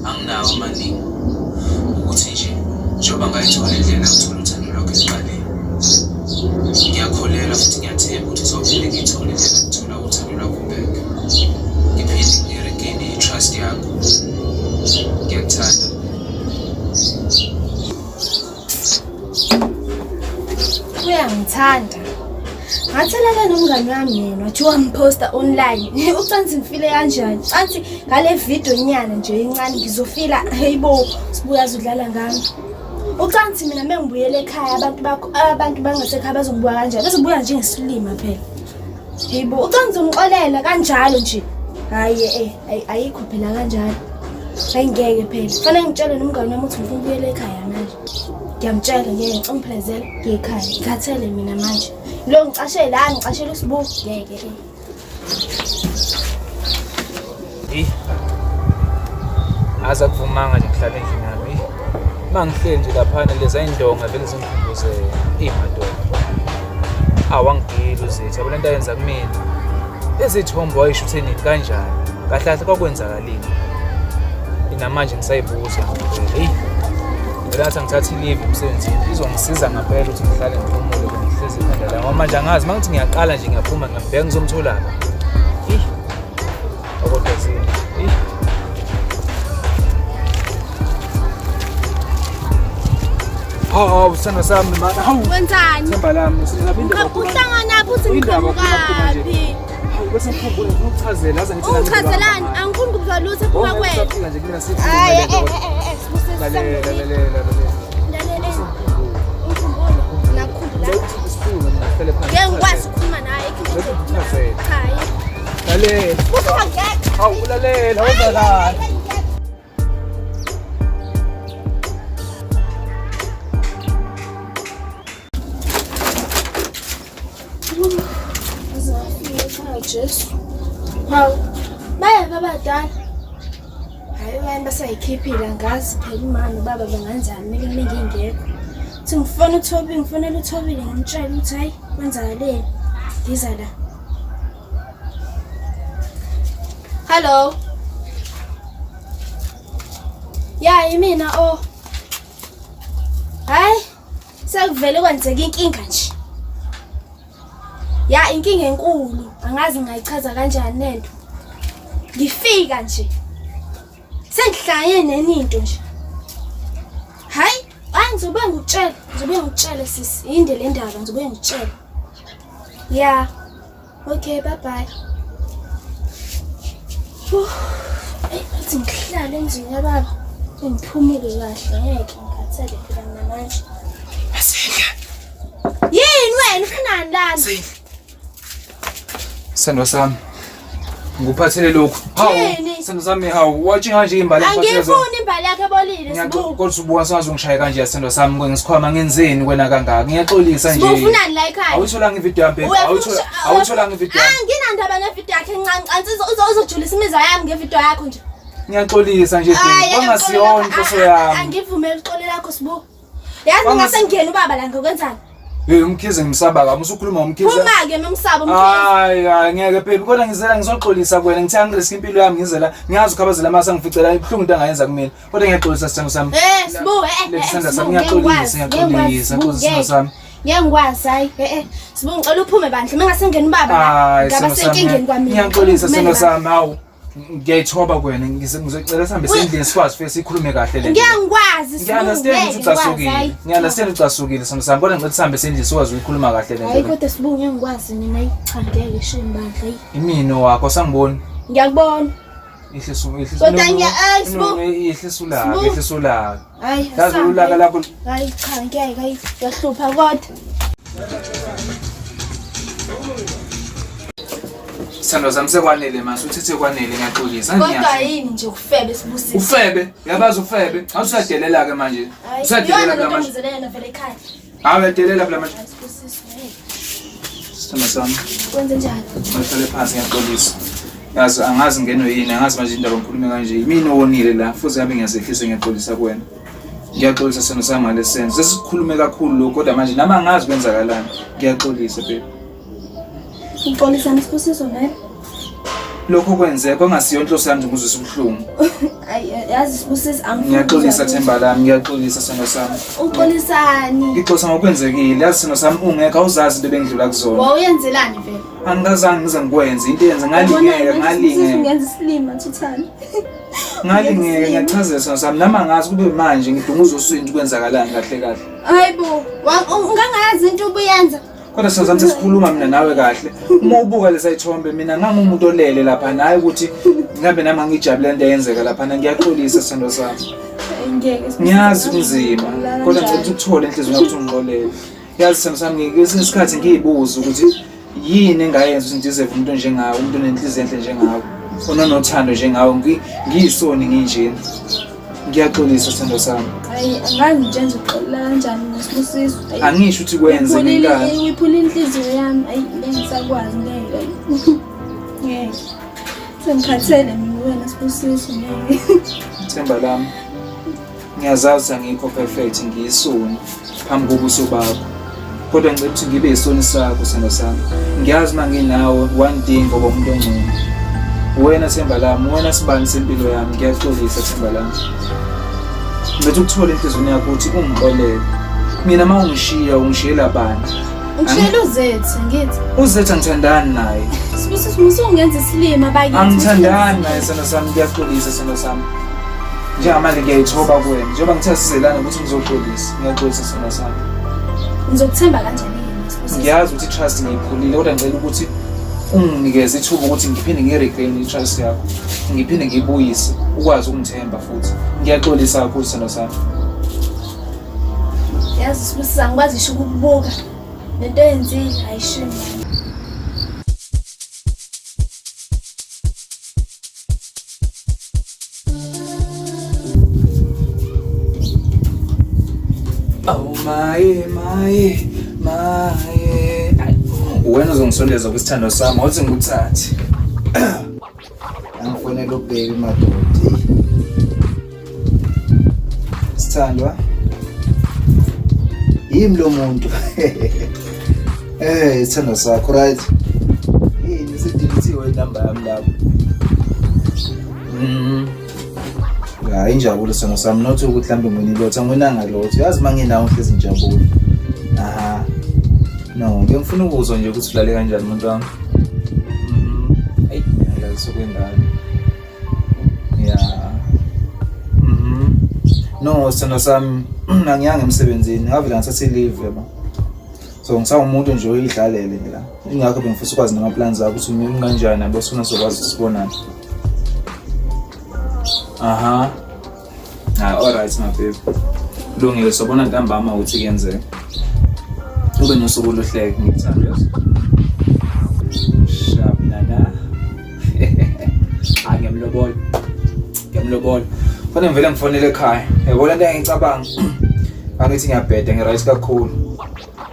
anginawo amaningi. Ukuthi nje njengoba ngayithola indlela yokuthola uthando lwakho ekuqaleni. Ngiyakholelwa futhi ngiyathemba ukuthi ngizophinde ngiyithole indlela yokuthola uthando lwakho back. Ngiphinde ngiregain i-trust yakho. Ngiyakuthanda. Uyangithanda. Ngathelana nomngani wami yena wathi wamposta online. Ucansi ngifile kanjani? Cansi ngale video nyana nje incane ngizofila hayibo sibuya uzodlala ngami. Ucansi mina mengibuyele ekhaya abantu bakho abantu bangasekhaya bazongibuka kanjani? Bazongibuka njengesilima phela. Hayibo ucansi ngixolela kanjalo nje. Hayi eh ayikho phela kanjalo. Hayi ngeke phela. Fanele ngitshele nomngani wami ukuthi ngifuna ukubuyela ekhaya manje. Ngiyamtshela ngeke ngicomphezele ngiyekhaya. Ngikhathele mina manje. Lo ngicashe la ngicashela usibu ngeke eh. Eyi. Aze akuvumanga nje ngihlale endlini yami. Uma ngihleli nje laphana leza indonga vele zingikhumbuze iy'madoda. Awangigili uZitha, yabo lento ayenza kumina. Izithombe wayishuthe nini kanjani? Kahle kahle kwakwenzakalini? Namanje ngisayibuza. Hey. Vele ngathi angithathe i-leave emsebenzini izongisiza ngampela ukuthi ngihlale ngiphumule ngihlezi ekhanda lami. Ngoba manje angazi uma ngithi ngiyaqala nje ngiyaphuma ngiyambheka ngizomthola la. Eyi. Kodwa zini. Eyi. Hawu sithando sami mana. Hawu. Wenzani? Themba lami singabe indaba. Uhlangana futhi Indaba ngiqhamukaphi? Hawu bese ngikhumbula ngifuna ukuchazela aze ngithi Ungichazelani? Angifuni ukuzwa lutho ephuma kwena. Safika nje kumina sithi. Hayi eh eh eh eh sibusiso Lalela lalela lalela. Lalela. Ungikhumbule. Ngakukhumbula. Sikhulume mina sihlale phansi. Ngeke ngikwazi ukukhuluma naye Ngeke ngikuchazele. Cha. Lalela. Sibusiso ngeke. Hawu lalela wenza kahle. Jesu. Hawu, baye babadala. Hayi wena basayikhiphile angazi phela umama nobaba bangenzani mina mengingekho. Thi ngifuna uThobile, ngifonela uThobile ngimtshele ukuthi hayi kwenzakaleni. Ngiza la. Hello. Ya yimina oh. Hayi sekuvele kwenzeka inkinga nje. Ya inkinga enkulu, angazi ngingayichaza kanjani lento. Ngifika nje. Sengihlangene nenye into nje. Hayi, hayi ngizobe ngikutshela, ngizobe ngikutshela sisi, yinde le ndaba ngizobe ngikutshela. Ya. Okay, bye bye. Eyi, athi ngihlale endlini yababa. Ngiphumule kahle ngeke ngikhathele phela mina manje. Yini wena ufunani lana? Sithando sami. Ngikuphathele lokhu. Hawu, Yini? sithando sami hawu, watshinga nje imbali engiphathele zona. Angifuni imbali yakho ebolile Ngiyaxo Sibu. kodwa ubuka sengaze ungishaya kanje sithando sami ngesikhwama ngenzeni kwena kangaka. Ngiyaxolisa nje. Sibu ufunani la ekhaya? Awuyitholanga ivideo yami baby. Uyafuna Awuyithola awuyitholanga ivideo yami. Anginandaba nevidiyo yakhe encane cansi uzojulisa imizwa yami ngevidiyo yakho nje. Ngiyaxolisa nje baby. Hayi, Kwangasiyona inhloso yami. Angivumeli uxolo lakho Sibu. Yazi Kwangas- ngase ngiyena ubaba la ngokwenzani? Hey uMkhize ngimsaba kabi usukhuluma ngoMkhize. Phuma-ke nomsaba uMkhize. Hayi hayi ngeke baby kodwa ngizela ngizoxolisa kuwena ngithe angirisk impilo yami ngizela ngiyazi ukhabazela mase ngificela ibuhlungu into angayenza kumina kodwa ngiyaxolisa sithando sami. Eh Sibu eh Letha eh isandla Sibu, sami ngeke ngiyaxolisa ngikwazi, ngeke ngikwazi, ngiyaxolisa Sibu, ngiyaxolisa ngeke. sithando sami. Ngeke ngikwazi hayi eh eh Sibu ngicela uphume bandla uma ngasengena ubaba la Hayi ngaba sithando sami. senkingeni kwamina. Ngiyaxolisa Kumele sithando bandla. sami hawu. Ngiyayithoba kuwena ngizocela sihambe sendlini sikwazi ufike sikhulume kahle le nto. Ngeke ngikwazi Sibu Ngiya-understand ngeke ukuthi ngikwazi ucasukile. hayi. Ngiya-understand ucasukile sithando sami kodwa ngicela sihambe sendlini sikwazi ukuyikhuluma kahle le Hayi nto. kodwa Sibu ngeke ngikwazi mina hayi cha ngeke shame bandla hayi. Imino wakho sangiboni. Ngiyakubona. Kodwa ay, Sibu. Ihlisa ulaka, Sibu. ihlisa ulaka. Hayi Yazi ulaka lakho Hayi cha ngeke hayi uyahlupha kodwa. Sithandwa sami sekwanele manje uthethe kwanele ngiyaxolisa. Kodwa Ngiyasho. yini nje ukufebe Sibusiso? Ufebe, uyabazi ufebe. Awusadelela ke manje. Hayi Usadelela iyona phela lento manje. ongizelele yona vele ekhaya. Hayi uyadelela phela manje. Hayi Sibusiso hey. Sithandwa sami, Kwenze njani? bahlale phansi ngiyaxolisa. Yazi angazi ngenwe yini, angazi manje indaba ngikhulume kanje. Yimina owonile la, futhi yami ngiyazehlisa ngiyaxolisa kuwena. Ngiyaxolisa sithando sami ngalesi senzo. Sesikhulume kakhulu lokhu kodwa manje nami angazi kwenzakalani. Ngiyaxolisa baby. Uxolisani Sibusiso vele? Lokho kwenzeka kwangasiyo inhloso yami nje ukuzwisa ubuhlungu. Ayi yazi Sibusiso angifuni. Ngiyaxolisa ukuzwa lutho. Themba lami, ngiyaxolisa sithando sami. Uxolisani? Ngixolisa ngokwenzekile, yazi sithando sami ungekho awuzazi into ebengidlula kuzona. Wawuyenzelani vele? Angikazange ngize ngikwenze into eyenza ngalingeka Sibusiso ngalingeka. ungenza isilima Thuthani. Ngalingeka ngiyachazela sithando sami nami angazi kube manje ngidunguza uswindi kwenzakalani kahle kahle. Hayibo, ungangazi into ubuyenza. Kodwa sithando sami sesikhuluma mina nawe kahle. Uma ubuka lesa ithombe mina ngangumuntu olele lapha naye ukuthi ngabe nami angijabule into eyenzeka lapha ngiyaxolisa sithando sami. Hayi, Ngeke Sibusiso. Ngiyazi kunzima kodwa ngicela ukuthi uthole enhliziyweni yakho ukuthi ungixolele. Yazi sithando sami kwesinye isikhathi ngiyibuza ukuthi yini engayenza ukuthi ngideserve umuntu onjengawe, umuntu onenhliziyo enhle njengawe, ononothando njengawe, ngiyisoni nginjena. Ngiyaxolisa sithando sami. Hayi angazi nje nje uxolela kanjani noSibusiso. Hayi, Angisho ukuthi kwenze ngenkani. Uyiphulile inhliziyo yami. Hayi ngeke ngisakwazi ngeke. Ngeke. Sengikhathele mina wena Sibusiso ngeke. Themba lami. Ngiyazazi angikho perfect ngiyisoni phambi kobuso bakho. Kodwa ngicela ukuthi ngibe isoni sakho sithando sami. Ngiyazi uma nginawe one day ngoba umuntu ongcono. Wena Themba lami, wena sibani sempilo yami, ngiyaxolisa Themba lami. Ngicela ukuthole enhliziyweni yakho ukuthi ungixolele. Mina uma ungishiya ungishiyela bani? Ngishela uZethu ngithi. Uzethu angithandani naye. Sibusiso musungenza isilima bakithi. Angithandani naye sithando sami, ngiyaxolisa sithando sami. Njengamanje ngiyayithoba kuwena, njengoba ngithe sizelana ukuthi ngizoxolisa, ngiyaxolisa sithando sami. Ngizokuthemba kanjani yini Sibusiso? Ngiyazi ukuthi i-trust ngiyiphulile kodwa ngicela ukuthi unginikeze ithuba ukuthi ngiphinde ngiyi-regain i-trust yakho, ngiphinde ngiyibuyise, ukwazi ukungithemba futhi. Ngiyaxolisa kakhulu sithando sami. Yazi Sibusiso angikwazi ngisho ukukubuka. Lento eyenzile ayishimi. Oh maye maye maye. Ayi, Wena uzongisondeza kwisithando sami, awuthi ngikuthathe. Angifonela ubheki madoda. Sithandwa. Yimi lo muntu. Eh, isithandwa sakho right? Yini sedelithiwe inamba yami lapho. Hayi injabulo sithando sami not ukuthi mhlambe ngwini lotho angwinanga lotho. Yazi manginawo ngihlezi ngijabule. Aha. No, ngifuna ukuzwa nje ukuthi ulale kanjani umuntu wami. Ayi, ngilaliswa kwengane. Yeah. No, sithando sami angiyanga emsebenzini, ngavele ngathatha i-leave yabo. So ngisawumuntu nje oyidlalele nje la. Ingakho bengifisa ukwazi nama plans akho ukuthi umi kanjani yabo sifuna sizokwazi sibonane. Aha. Ah, all right my baby. Kulungile sobona ntambama ukuthi kuyenzeka. Ube nosuku oluhle ngikuthanda yazi. Sharp nana. Hayi ngiyamlobola. Ngiyamlobola. Fanele ngivele ngifonele ekhaya. Yabo lento engicabanga. Angithi ngiyabheda ngiright kakhulu.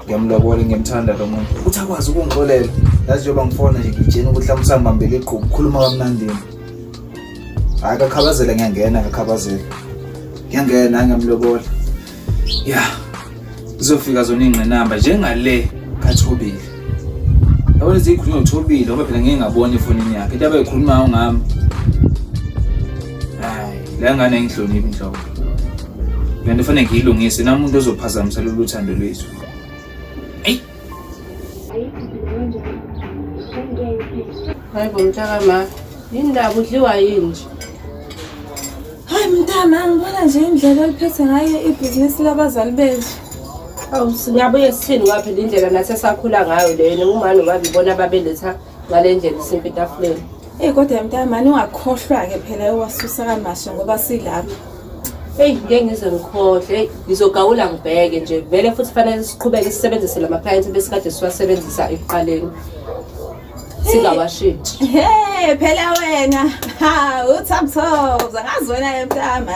Ngiyamlobola ngiyamthanda lo muntu. Uthi akwazi ukungixolela. Yazi njengoba ngifona nje ngitshena ukuthi mhlawumbe usangibambele igqubu khuluma kamnandini. Hayi kakhabazela ngiyangena kakhabazela. Ngiyangena ngiyamlobola. Yeah. Zizofika zona iy'ngqinamba njengale kaThobile. Yabo lezi zikhulunywa uThobile ngoba phela ngeke ngabona efonini yakhe. Into abayikhulumayo ngami. Hayi, le ngane ayingihloniphi nhlobo. Le nto fanele ngiyilungise nami umuntu ozophazamisa lolu thando lwethu. Eyi. Hayi bo mntakama, yini ndaba udliwa yini nje? Hayi mntama, ngibona nje indlela oliphethe ngayo ibhizinisi labazali bethu. Awu singabuye sithini ngoba phela indlela nathi esakhula ngayo lena uma noma bibona babeletha ngale ndlela isimpi etafuleni. Eyi kodwa mntamani ungakhohlwa-ke phela owasusa kamasha ngoba silapha. Eyi ngeke ngize ngikhohle, eyi ngizogawula ngibheke nje vele futhi fanele siqhubeke sisebenzise la ma-client besikade siwasebenzisa ekuqaleni. Singawashintshi. Hey phela wena, ha uthamthoza ngazi wena mntama.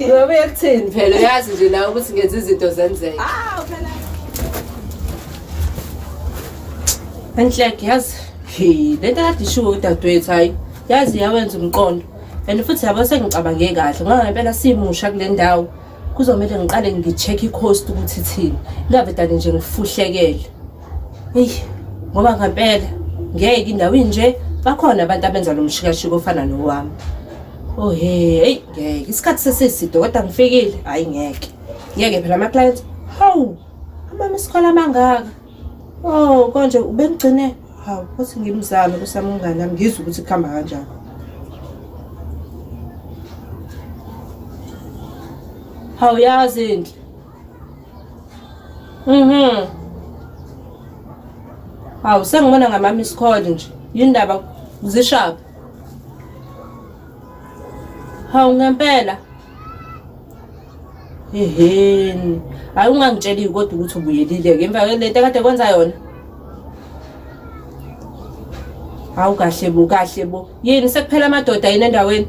Ngoba ukuthini phela uyazi nje la ukuthi ngenza izinto zenzeke. Hawu phela. Enhleke yazi, he lento kade ishiwo udadewethu hayi yazi yawenza umqondo. And futhi yabo sengicabange kahle ngoba ngempela simusha kule ndawo kuzomele ngiqale ngi-check i-cost ukuthi ithini. Ngingavedane nje ngifuhlekele. Eyi ngoba ngempela ngeke indawo inje bakhona abantu abenza lo mshikashika ofana nowami. Oh hey, hey ngeke isikhathi sesiside kodwa ngifikile. Hayi ngeke. Ngeke phela ama-clients. Hawu, ama-miss call amangaka. Oh, konje ubengigcine hawu kuthi ngimzame kusami umngane wami ngizwe ukuthi kuhamba kanjani. Hawu yazi indle. Mhm. Hawu sengibona ngama miss call nje. Yindaba zishaphi? Hawu ngempela. Eheni. Hayi ungangitsheli kodwa ukuthi ubuyelile ke emva kwalento akade kwenza yona. Hawu kahle bo kahle bo. Yini sekuphela amadoda yini endaweni?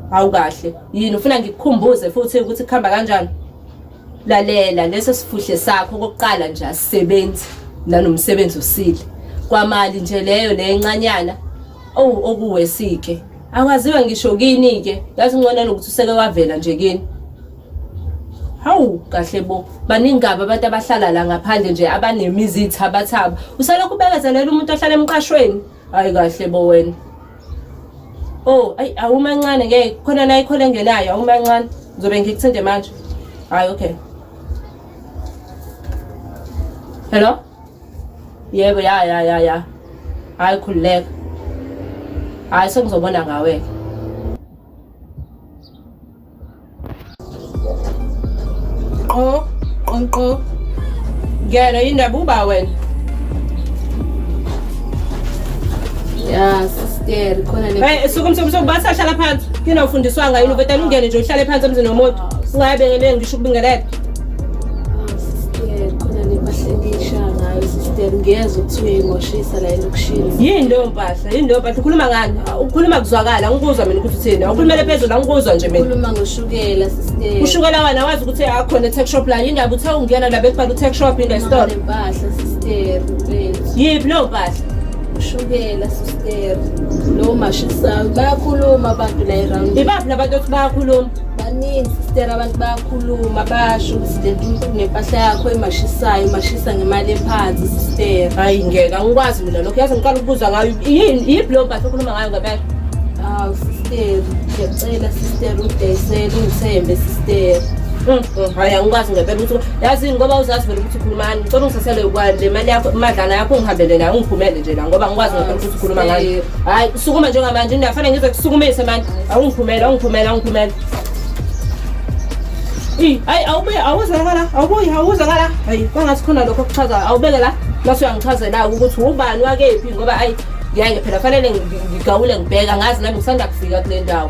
Hawu kahle. Yini ufuna ngikukhumbuze futhi ukuthi kuhamba kanjani? Lalela leso sifuhle sakho kokuqala nje asisebenzi nanomsebenzi usile. Kwamali nje leyo lencanyana. Oh okuwesike. Akwaziwa ngisho kini ke. Yazi ngcono nokuthi useke wavela nje kini. Hawu kahle bo. Baningi kabi abantu abahlala la ngaphandle nje abanemizi ithabathaba. Usalokhu ubekezelela umuntu ohlala emqashweni. Hayi kahle bo wena. Oh, ayi awumancane ngeke khona la ikhona engenayo awumancane. Ngizobe ngikuthinte manje. Hayi okay. Hello? Yebo ya ya ya ya. Hayi khululeka. Hayi sengizobona ngawe. Qo, qo qo. Ngena indaba uba wena. Ya sister khona le. Hey sukum sukum sukum basa hlala phansi. Kina ufundiswanga yini uvetana ungene nje uhlale phansi emzini womuntu. Ungayabingeleli ngisho ukubingelela. Sister khona le mpahla engiyishaya ngayo sister ngiyezwa ukuthi uyayimoshisa la elokishini. Yini leyo mpahla? Yini leyo mpahla? Ukhuluma ngani? Ukhuluma kuzwakala, angikuzwa mina ukuthi uthini. Awukhulumele phezulu angikuzwa nje mina. Ukhuluma ngoshukela sister. Ushukela wena wazi ukuthi akhona e-tech shop la yindaba uthe ungena la bekubhala u-tech shop in the store. Le mpahla sister mfethu. Yiphi leyo mpahla? Ushukela sister. Lo mashisayo bayakhuluma abantu la eround. Ibaphi labantu othi bayakhuluma? Baningi sister abantu bayakhuluma basho ukuthi le nto nempahla yakho emashisayo imashisa ngemali ephansi sister. Hayi ngeke angikwazi mina lokho yazi ngiqala ukubuzwa ngayo yini yiphi leyo mpahla okhuluma ngayo ngempela? Hawu sister ngiyacela sister ungidayisele ungithembe sister. Hayi angikwazi ngempela ukuthi yazi ngoba uzazi vele ukuthi ukhulumani ngicela ungisasele le mali yakho imadlana yakho ungihambele nayo ungiphumele nje la ngoba angikwazi ngempela ukuthi ukhuluma ngani. Hayi sukuma njengamanje indafanele ngize kusukumise manje. Awungiphumele awungiphumele awungiphumele. Ey, hayi awubuye awuze ngala, awubuye awuze ngala. Hayi kwangathi khona lokho okuchaza awubeke la. Mase uyangichazela ukuthi ubani wakephi ngoba ayi ngeke phela fanele ngigawule ngibheka ngazi nami ngisanda kufika kule ndawo.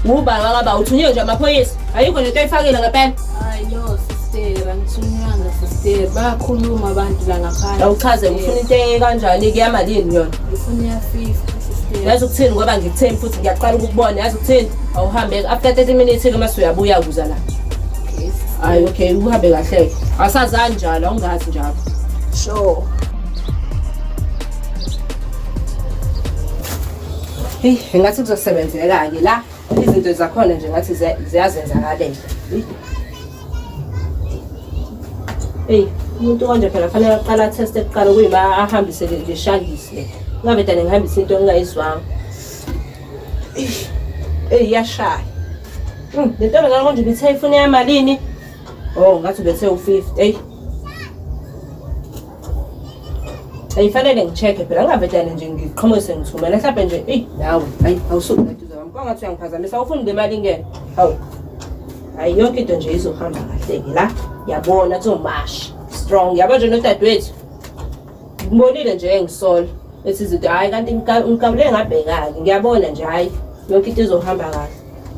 Ubani wakaba uthunyiwe nje amaphoyisa. Ayikho nje into oyifakile ngempela. Hayi no sister angithunywanga sister bayakhuluma abantu la ngaphandle. Awuchaze ufuna into kanjani kuyamalini yona? Ngifuna iya 50 sister. Yazi ukuthini ngoba ngikuthembi futhi ngiyaqala ukukubona yazi ukuthini awuhambe after 30 minutes ke mase uyabuya kuza la. Hayi okay uhambe kahle. Asazani njalo awungazi njalo. Sure. Hey ngathi kuzosebenzeka ke la izinto zakhona nje ngathi ziyazenzakalela. Eyi, umuntu kanje phela fanele aqale atheste kuqala kuyima ahambise le shandisi le. Ngavedane ngihambise into engingayizwanga. Eyi, iyashaya. Le ntombi ngalo konje ubithe ifuna yamalini? Oh, ngathi ubethe u-50. Eyi. Ayifanele ngi-check-e phela ngingavedane nje ngiqhamuke sengithumela mhlawumbe nje eyi nawe hayi awusuki la duze kwami kwangathi uyangiphazamisa awufuni le mali ingene hawu hayi yonke into nje izohamba kahle-ke la yabona kuzomasha strong yabo nje nodadewethu ngibonile nje engisola ethi izinto hhayi kanti ngikabule ngabheka-ke ngiyabona nje hhayi yonke into izohamba kahle.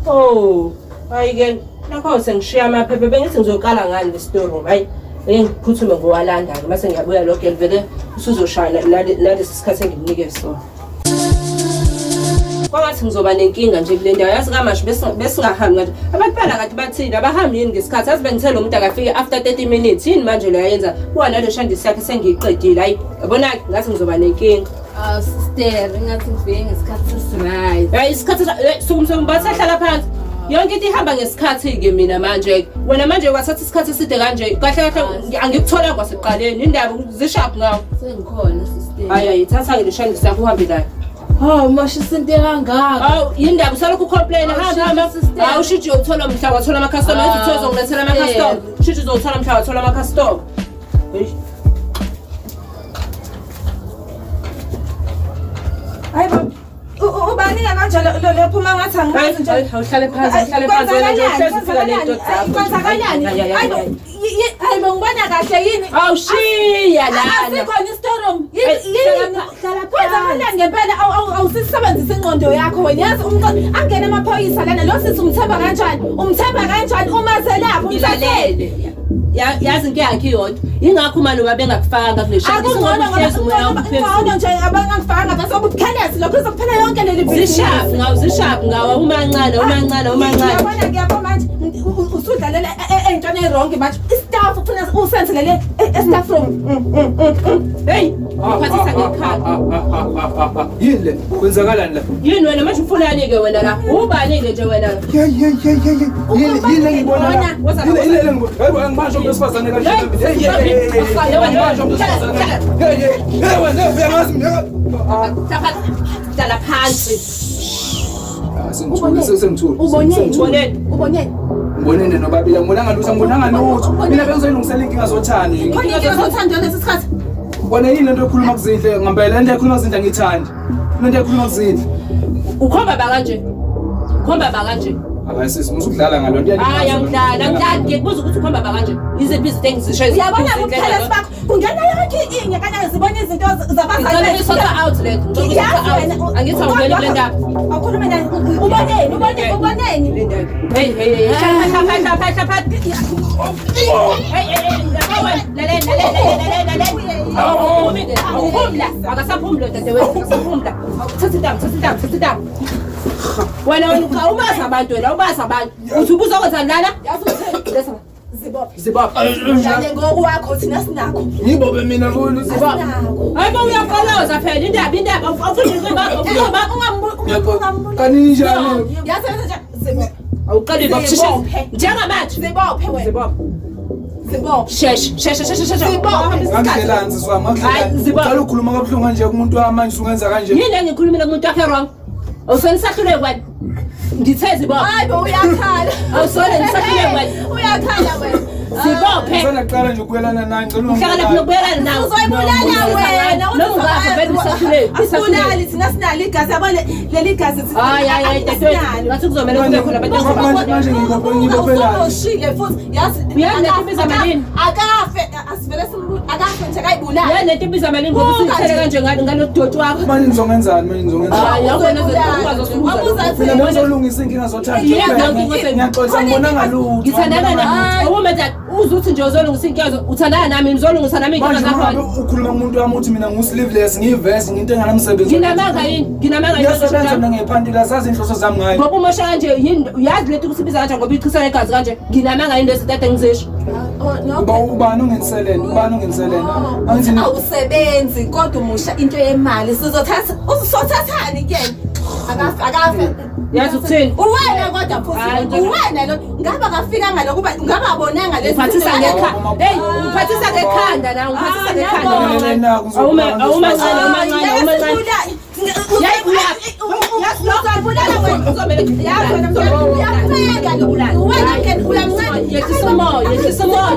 Oh, hayi-ke nakho sengishiya amaphepha bengithi ngizoqala ngani le storeroom hayi ngeke ngiphuthume ngowalanda-ke mase ngiyabuya lo girl vele usuzoshaya nalesi sikhathi engimnike sona. Kwangathi ngizoba nenkinga nje kule ndawo yazi kamashu besingahambi kanje abantu bala kade bathini abahambi yini ngesikhathi yazi bengithe lo muntu akafike after 30 minutes yini manje lo yayenza kuwa nale shandisi yakhe sengiyiqedile hayi yabona-ke ngathi ngizoba nenkinga. Ah, sister, ngathi ngifike ngesikhathi esiright. Hayi isikhathi sukum sukum bathe hlala phansi. Yonke into ihamba ngesikhathi ke mina manje. Wena manje wathatha isikhathi eside kanje. Kahle kahle angikuthola kwasekuqaleni indaba zishap ngawo. Sengikhona sister. Hayi hayi thatha ke leshandisi yakho uhambe nayo. Hawu mashisa into kangaka. Hawu yindaba usalokhu ucomplain hamba hamba. Hawu shithi uyothola mhla wathola ama customer uthi uzongilethela ama customer. Shithi uzothola mhla wathola ama customer. Hayi bo. Ubani kanjalo lo lophuma ngathi angazi nje. Awuhlale phansi, awuhlale phansi wena nje uhlezi ufika nento zakho. Kwenzakalani? Hayi bo. Hayi bo ngibona kahle yini? Awushiya lana. Asikhona istoreroom. Yini? Kwenzakalani ngempela awusisebenzisa ingqondo yakho wena. Yazi umqondo angena amaphoyisa lana lo sisi umthemba kanjani? Umthemba kanjani uma selapho umthathele? Yazi inkinga yakhe iyodwa yingakho uma noma bengakufakanga kule shop Akungcono ngoba ngcono nje abangangifakanga bese ubukhelesi lokho izokuphela yonke leli business. Zishaphi ngawo zishaphi ngawo umancane umancane umancane. Ngiyabona ngiyabona manje usudlalela ey'ntweni ey'rongi manje istaff ufuna usenzelele e-staff room. Hey, uphathisa ngekhala. Yini le? Kwenzakalani la? Yini wena manje ufunani-ke wena la? Ubani-ke nje wena? Hey hey hey hey. Yini yini engibona la? Yini yini engibona? Hayi angibasho umuntu wesifazane kanje. Hey hey hey. Angibasho umuntu wesifazane kanje. Hey hey. Hey wena uyangazi mina. Hlala phansi. Sengithule sengithule. Uboneni? Uboneni? Uboneni? Ngibonene nobabili angibonanga lutho angibonanga lutho. Mina bengizoyilungisela inkinga zothando. Khona inkinga zothando lesi sikhathi. Wena yini lento ekhuluma kuzinhle ngempela lento ekhuluma kuzinhle angiyithandi. Lento ekhuluma kuzinhle. Ukhomba ba kanje. Ukhomba ba kanje. Hayi sisi musukudlala ngalonto Hayi angidlali angidlali ngikubuza ukuthi ukhomba ba kanje. Iziphi izinto engizisho Uyabona ubukhelesi bakho kungena yonke inye kanye zibona izinto zabazali. Ngicela uyisotha out le. Ngicela uyisotha out. Angithi awungeni kule ndaba. Awukhulume naye. Uboneni uboneni uboneni. Hey hey hey. Hlala phansi hlala phansi hlala phansi. Hey hey hey. Lalela lalela lalela lalela. Awuphumla. Akasaphumla dadewethu akasaphumla. Thatha intambo thatha intambo thatha intambo. Wena wena awubazi abantu wena awubazi abantu. Uthi ubuzokwenzani lana? Yazi utheni? Zibophe. Zibophe. Dlale ngokwakho thina sinakho. Ngibophe mina kulo zibophe. Hayi bo uyaqoloza phela indaba indaba awufuni ukuba ukuba ungambu Kanjani? Yazi nje zibophe. Awuqali bakusheshe. Njengamanje zibophe wena. Zibophe. Zibophe. Sheshe sheshe sheshe sheshe. Zibophe. Ngakudlelani sisi wami ngakudlelani. Uqala ukukhuluma kabuhlungu kanje kumuntu wami manje usungenza kanje. Yini engikhulumile kumuntu wakhe wrong? Awusona isahluleko wena. Ngithe zibophe. Hayi bo uyakhala. Awusona isahluleko wena. Uyakhala wena. Zibophe. Ngicela kuqala nje ukubuyelana nawe ngicela Ngihlangana khona ukubuyelana nawe. Uzoyibulala wena. Noma ungafa vele usahluleko. Asibulali thina sinalo igazi yabo leli gazi thina. Hayi hayi hayi dadewethu. Ngathi kuzomela kube khona abantu Manje manje ngibophelani. Usumoshile futhi yazi Uyazi lento ibiza malini? Akafe asivele simbulale akafe nje akayibulali. Uyazi lento ibiza malini ngoba usuyithele kanje ngalodoti wakho. Manje ngizongenzani manje ngizongenzani? Hayi awuwena ozokwazi Wabuza Mina ngizolungisa inkinga zothando. Ngiyaxolisa ngibonanga lutho. Ngithandana nawe. Awume dad uzuthi nje uzolungisa inkinga uthandana nami ngizolungisa nami inkinga Manje zakho. uma ukhuluma kumuntu wami uthi mina ngu-sleeveless ngiyivesi nginto enganamsebenzi. Nginamanga yini? Nginamanga yini? Ngiyasebenza mina ngiyiphandile asazi inhloso zami ngayo. Ngoba umosha kanje yini uyazi lento ukuthi ibiza kanje ngoba ichitha negazi kanje. Nginamanga yini lezi kade ngizisho. Uba ubani ongeniselene? Ubani ongeniselene? Angithi Awusebenzi kodwa umusha into yemali. Sizothatha uzothathani kuyena? Akafe akafe. Yazi ukuthini? Uwena kodwa futhi Hayi, uwena lo ngaba kafikanga lokuba ngaba abonanga lezi Uphathisa ngekhanda. Hey, uphathisa ngekhanda la, uphathisa ngekhanda. Awume awumancane, awumancane, awumancane. Yayi Yehlisa umoya, yehlisa umoya.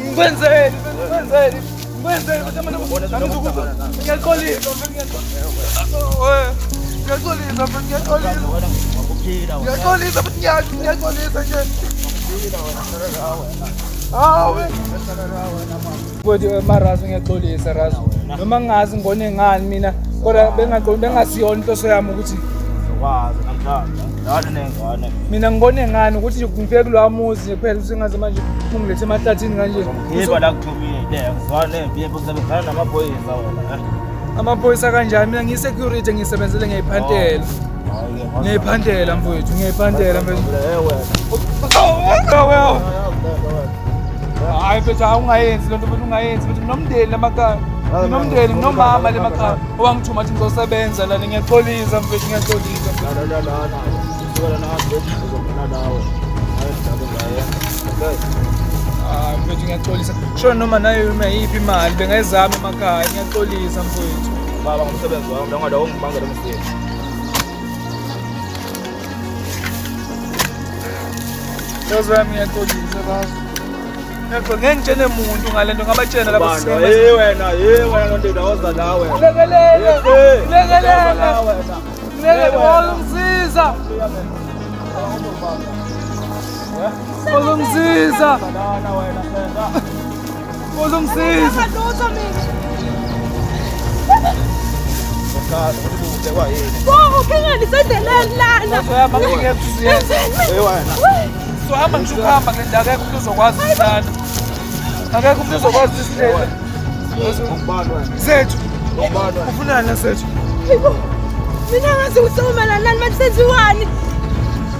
Ngikwenzeni? Ngikwenzeni? Ngikwenzeni? Ngiyaxolisa, ngiyaxolisa, ngiyaxolisa. Ngiyaxolisa futhi ngiyaxolisa nje. Hawe. Kodwa marazo ngiyaxolisa razo. Noma ngingazi ngone ngani mina kodwa bengaqondi bengasiyona inhloso yami ukuthi Ngizokwazi namhlanje. Lana nengane. mina ngibone ngani ukuthi ngifike kulowa muzi nje kuphela usengaze manje ungilethe emahlathini kanje. Ngiba la kuthumile. Ngizwana nempi kusebenzana namaphoyisa wena. Amaphoyisa kanjani? Mina ngiyi-security ngisebenzele ngiyayiphantela. Ngiyayiphantela mfowethu, ngiyayiphantela mfowethu. Hayi mfethu, hayi ungayenzi lento mfethu, ungayenzi mfethu. Nginomndeni lamakhaya. Nginomndeni, nginomama lemakhaya. Owangithuma ukuthi ngizosebenza lana, ngiyaxolisa mfethu, ngiyaxolisa. Hayi mfethu, ngiyaxolisa. Sho noma nayo uma yiphi imali bengayizama emakhaya, ngiyaxolisa mfowethu. Baba ngomsebenzi wami lo ngalo ungibangela umsebenzi. Yazi wami ngiyaxolisa bazo. Ngiyakho ngeke ngitshene muntu ngale nto ngabatshena laba Bando, hey wena, hey wena nondoda woza la wena. Lekelele! Lekelele! Lekelele ungisiza! Uzongisiza! Uzongisiza! Sohamba ngisho ukuhamba kule ndawo akekho umuntu ozokwazi ukuhlala. Akekho umuntu ozokwazi ukusihlala. Zethu. Ufunani la Zethu? Mina ngazi ukuthi umelana nani manje senziwani?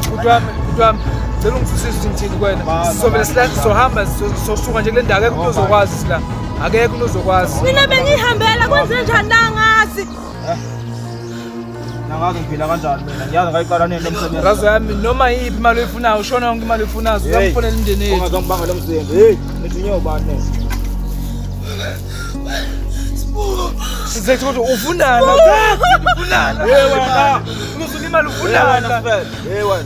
Bhuti wami, bhuti wami. Cela ungizwisise ukuthi ngithini kuwena. Sizovele sila sizohamba sosuka nje kule ndawo akekho umuntu ozokwazi sila. Akekho umuntu ozokwazi. Mina bengihambela kwenze njani nangazi? Nangazi ngiphila kanjani mina? Ngiyazi ngayiqala nini lo msebenzi. Razo yami noma yiphi imali oyifunayo ushona yonke imali oyifunayo uzamfonela imindeni yethu. Ungazongibangela umsebenzi. Hey, nithunywe ubani nina? Zethu kodwa ufunani? Ufunani? Hey wena. Uzofuna imali ufunani? Hey wena.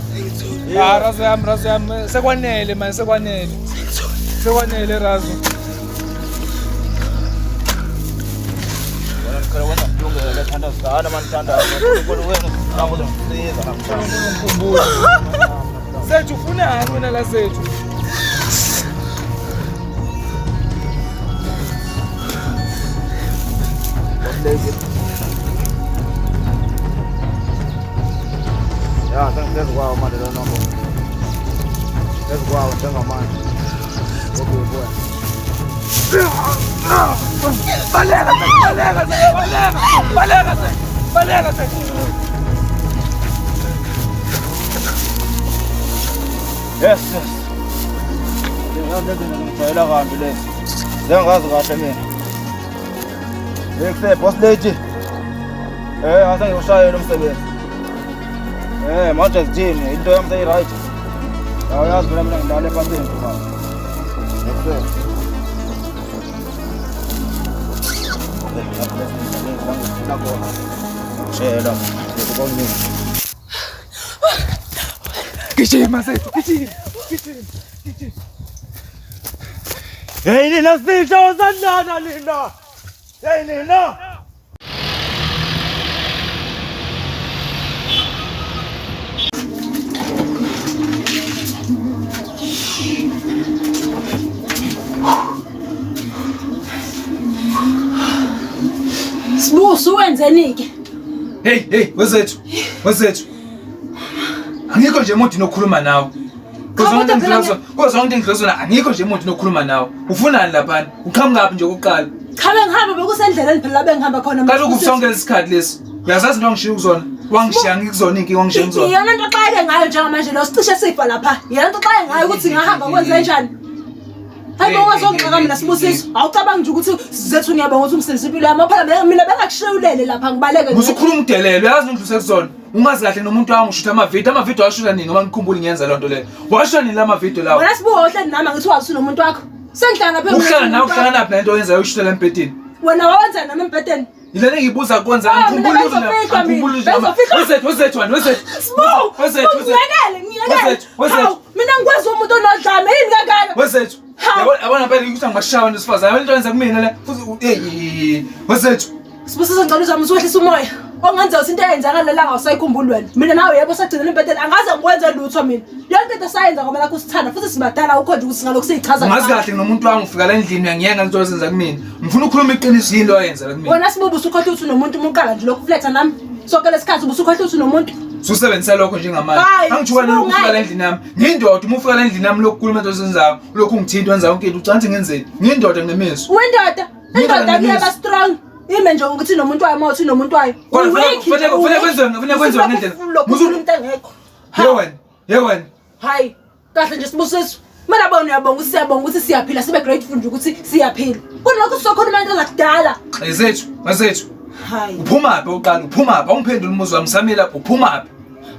Ah, Razo yami, Razo yami, sekwanele manje sekwanele. Sekwanele Razo. Wena ngicela wenza ngilungele thandazana mani thandaza. Unkulunkulu wenu uzongisiza namhlanje. Zethu ufunani wena la Zethu? Ya, sengiphezu kwawo manje lo nombolo. Phezu kwawo njengamanje. Ngoba Baleka, baleka, baleka, baleka, baleka, baleka. Yes, yes. Ngijwayela kambi lezi. Sengazi kahle mina. Hey, kuse boss lady. Eh, ase ngiyoshayela umsebenzi. Eh, manje zithini? Into yami seyi-right. Awuyazi mina mina ngidlala epasini manje. Ekuse. Tshela, ngikubonile. Gijima Zethu, gijima, gijima, gijima. Hey nina sisha wozanana nina. Hey nina. Sibusu wenzeni-ke? Hey, hey, wezethu. Wezethu. Angikho nje umuntu nokukhuluma nawe. Cha, kodwa phela Kodwa zonke into engidlozona angikho nje umuntu nokukhuluma nawe. Ufunani laphana? Uqhamukaphi nje okokuqala? Cha bengihamba bekusendleleni phela la bengihamba khona. Kanti ukuphi sonke lesikhathi lesi? Uyazazi into ongishiya kuzona? Wangishiya ngikuzona inkinga wangishiya ngizona. Iyona nto oxakeke ngayo njengamanje lo sicishe sifa lapha. Iyona nto oxakeke ngayo ukuthi ngahamba kwenze njani. Hayi bo wazongixaka mina Sibusiso. Awucabangi nje ukuthi Zethu ngiyabonga ukuthi umsindise impilo yami. Phela mina bengakushewulele lapha ngibaleke. Musukhuluma udelelo uyazi ngidluse kuzona. Ungazi kahle nomuntu wami ushutha amavidiyo, amavidiyo washutha nini ngoba ngikhumbula ngiyenza loo nto leyo. Washutha nini la mavidiyo lawo? Wena Sibu ohleli nami angithi wazi unomuntu wakho. Sengihlala lapha. Uhlala nawe uhlala naphi nento oyenzayo ushuthela embhedeni? Wena wawenza nami embhedeni. Yilena engiyibuza kwenza Ah, mina angikhumbuli lutho bengizofihlwa angikhumbuli mina, lutho. bengizofihlwa. Wezethu wezethu wena wezethu. Sibu! Wezethu wezethu. Ngiyekele, ngiyekele. Wezethu wezethu. Hawu, mina ngikwazi umuntu onodlame yini kangaka? Wezethu. Hawu. Yabona phela ukuthi angibashawa abantu besifazane. Yabona into oyenza kumina le. Futhi hey wezethu. Sibusiso ngicela uzame usuwehlisa umoya. Ongenza ukuthi into eyenzakala la awusayikhumbuli wena. Mina nawe yebo sagcinela impetela angaze ngikwenze lutho mina. Yonke into sayenza ngoba lakho usithanda futhi sibadala ukho nje ukuthi singalokhu siyichaza. Ungazi kahle nomuntu wami ufika la endlini uyangiyenga into ozenza kumina. Ngifuna ukukhuluma iqiniso yini lo ayenza la kumina. Wena Sibubu usukhohlwa ukuthi unomuntu uma uqala nje lokhu fletha nami. Sonke lesikhathi ubusukhohlwa ukuthi unomuntu. Susebenzisa lokho njengamanje. Hayi, Angithi wena lokhu ufika la Sibungayi. endlini yami. Ngiyindoda uma ufika la endlini yami lokhu khuluma into ozenzayo, lokhu ungithinta wenza yonke into ucansi ngenzeni. Ngiyindoda ngemizwa. Uyindoda. Ngiyindoda Indoda ngemizwa. kuyaba strong. Ime nje ukuthi nomuntu wayo uma uthi nomuntu wayo. Kodwa Uweak nje, kufanele kwenziwe uweak. ngendlela. Lokhu Musu- umuntu engekho. Ye wena, ye wena. Hayi, kahle nje Sibusiso. Mina bona uyabonga ukuthi siyabonga ukuthi siyaphila sibe grateful nje ukuthi siyaphila. Kunalokho sizokhuluma into zakudala. Ezethu, ezethu. Hayi. Uphumaphi uqala uphumaphi awungiphenduli umbuzo wami samile lapho uphumaphi?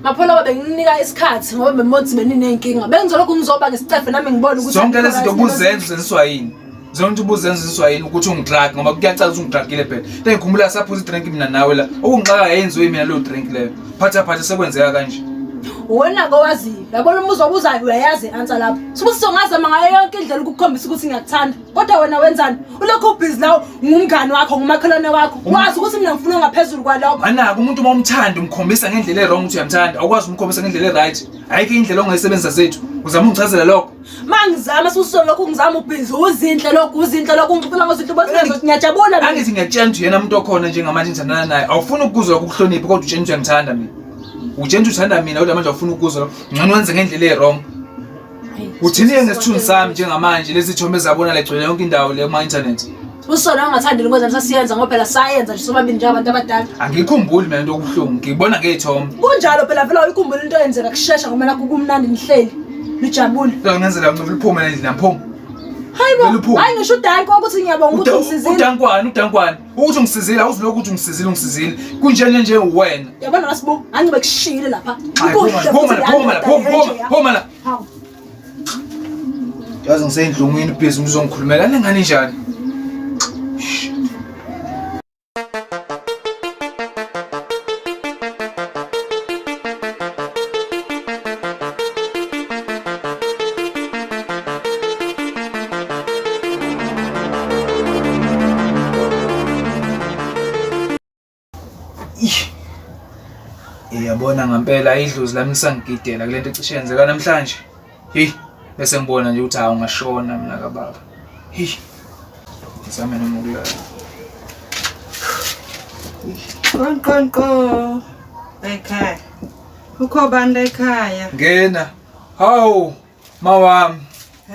Maphola ngoba benginika isikhathi ngoba bembona beniney'nkinga. Bengizolokhu ngizoba ngesicefe nami ngibone ukuthi Zonke lezi zinto ubuzenza uzenziswa yini? Zonke ubuzenza uzenziswa yini ukuthi ungidrug ngoba kuyacaca ukuthi ungidrugile phela. Into engikhumbula saphuza idrink mina nawe la. Okungixaka yenziwe mina leyo drink leyo. Phatha phatha sekwenzeka kanje. Wena kowaziyo. Yabona umbuzo obuzayo uyayazi i-answer lapho. Sibusiso ngazama ngayo yonke indlela ukukukhombisa ukuthi ngiyakuthanda. Kodwa wena wenzani? Ulokhu ubhizi lawo ngumngani wakho, ngumakhelwane wakho. Wazi ukuthi mina ngifuna ongaphezulu kwalokho. Anako umuntu uma umthanda umkhombisa ngendlela e-wrong ukuthi uyamthanda. Awukwazi umkhombisa ngendlela e-right. Ayikho indlela ongayisebenzisa zethu. Uzama ungichazela lokho. Mangizama Sibusiso lokhu ngizama ubhizi uzinhle lokhu uzinhle lokhu ngixoxela ngozinhle ubona ngiyajabula mina. Angithi ngiyakutshela ukuthi uyena umuntu okhona njengamanje ngithandana naye. Awufuni ukuzwa ukuhlonipha kodwa utshela ukuthi uyangithanda mina. Utshela ukuthi uthanda mina kodwa manje awufuni ukuzwa lokho. Ngcono wenze ngendlela e-wrong. Uthini-ke ngesithunzi sami njengamanje lezi thombe ezabona legcwele yonke indawo le kuma-internet? Sibusiso nawe ungathandi ukwenza sasiyenza ngoba phela sayenza nje sobabili njengabantu abadala. Angikhumbuli mina into okubuhlungu ngibona ngey'thombe. Kunjalo phela vele awuyikhumbula into eyenzeka kushesha ngoba nakho kumnandi nihleli nijabule. Ngenzela ngicela uphume la endlini yami, phuma. Hayi Vele bo, uphume. hayi ngisho udanko ukuthi ngiyabonga ukuthi ungisizile. Udankwane, udankwane. Ukuthi ungisizile, awuzilokhu ukuthi ungisizile, ungisizile. Kunjenje nje uwena. Yabona Masibu, angibe kushiyile lapha. Hayi, phuma la, phuma la, phuma la, phuma, phuma, phuma la. Hawu. Yazi ngiseyindlungwini busy umuntu uzongikhulumela le ngane njani? Iyabona ngempela idlozi lami lisangigidela kule nto ecishe yenzeka namhlanje. Hey, bese ngibona nje ukuthi hawu ngashona mina kababa. Hey. Ngizame noma ukulala. Qonqonqo. Ekhaya. Kukho bantu ekhaya. Ngena. Hawu, mawami.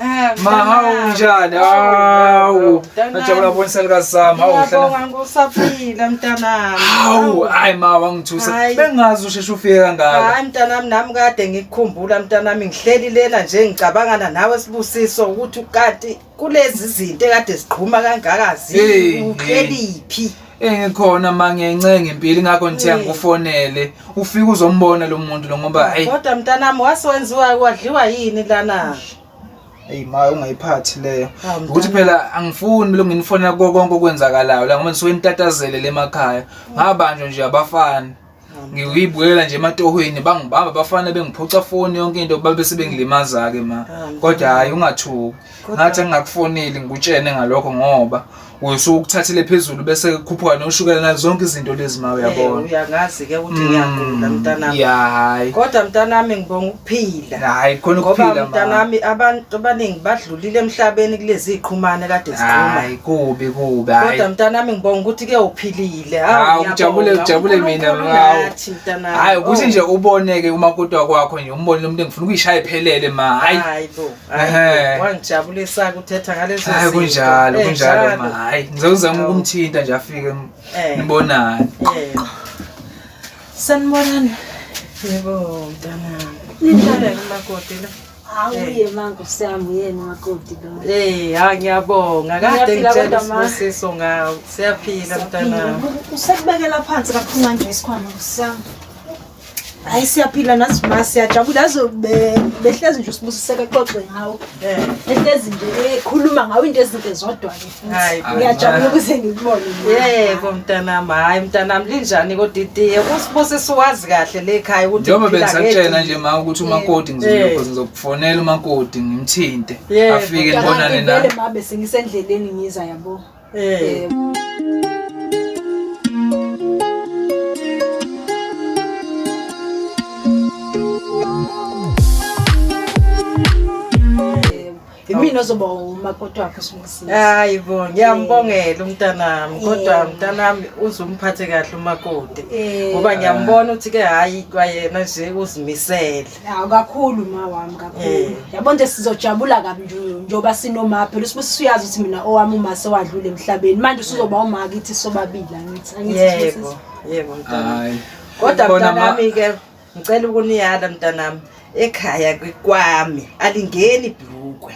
Ha, Ma hawu njani? Hawu. Ngajabula kubona isalukazi sami. Hawu hlala. Ngiyabonga ngokusaphila mntanami. Hawu, hayi ma wangithusa. Hayi. Bengazi usheshe ufike kangaka. Hayi mntanami nami kade ngikukhumbula mntanami ngihleli lena nje ngicabangana nawe Sibusiso ukuthi kanti kulezi zinto ekade ziqhuma kangaka Hey, uhleliphi. Engikhona ma ngiyancenga impilo ingakho ngithe Hey. angikufonele. Ufike uzombona lo muntu lo ngoba hey Kodwa mntanami wasewenziwa wadliwa yini lana? Eyi ma ungayiphathi leyo. Hawu, ukuthi phela angifuni lo nginifonela kuko konke okwenzakalayo la ngoba ngisuke nitatazele le emakhaya. Ngabanjwa nje abafana. Ngiyibukela nje ematohweni bangibamba abafana bengiphuca foni yonke into babe sebengilimaza ke ma. Kodwa hayi ungathuki. Ngathi angingakufoneli ngikutshene ngalokho ngoba usuke ukuthathele phezulu bese kukhuphuka noshukela nazo zonke izinto lezi ma Eh, uyabona. Uyangazi ke ukuthi ngiyagula mntanami. Ya hayi. Kodwa mntanami ngibonga ukuphila. Hayi khona Ngoba ukuphila ma. mntanami abantu abaningi badlulile emhlabeni kulezi ziqhumane kade ziqhuma. Hayi kubi kubi hayi. Kodwa mntanami ngibonga ukuthi ke uphilile. Hawu ujabule ujabule mina hawu. hawu. Mntanami. Hayi ukuthi Oh. nje uboneke umakoti kwakho nje umbone lo muntu engifuna ukuyishaya iphelele ma. Hayi. Hayi bo. Ehhe. Hayi bo. Wangijabulisa ukuthetha ngalezo Hayi zinto. kunjalo Eh, kunjalo njalo. ma. Hayi ngizozama ukumthinta nje afike Eh. nibonane. Eh. Sanibonani. Yebo, mntanami. Ninjani makoti la? Awuye ma nkosi yami uyena makoti lo. Eh, ha ngiyabonga. Kade Ngiyaphila ngitshela kodwa, ma. isibusiso ngawe. Siyaphila mntanami. Usekubekela phansi kakhulu manje isikhwama nkosi yami. Hayi siyaphila nathi ma siyajabula yazi behlezi nje usibusiseke exoxe ngawe. Ehlezi nje ekhuluma ngawe into ezinhle zodwa ke futhi. Hayi, Ngiyajabula ma. ukuze ngikubone. ma. Yebo mntanami, hayi mntanami linjani kodwa itiye? Usibusiso wazi kahle le ekhaya ukuthi Njengoba ngiphila bengisakutshela ngetiye. nje ma ukuthi umakoti ngizokufonela umakoti ngimthinte Yebo. afike nibonane Vele naye. ma bese ngisendleleni ngiza yabo. Eh. Yimina ozoba umakoti wakhe sibusiso. Hayi bo, ngiyambongela umntanami kodwa mntanami uzumphathe kahle umakoti. Eh. Ngoba ngiyambona ukuthi ke hayi kwayena nje uzimisele. Hawu kakhulu ma wami kakhulu. Eh. Yabo nje sizojabula kabi nje njengoba sinoma phela usibusiso uyazi ukuthi mina owami uma sewadlula emhlabeni. Manje usuzoba uma kithi sobabili angithi angithi Yebo, Sibusiso. yebo mntanami. Hayi. Kodwa Khona ma- mntanami ke ngicela ukuniyala mntanami ekhaya kwami alingeni ibhlukwe.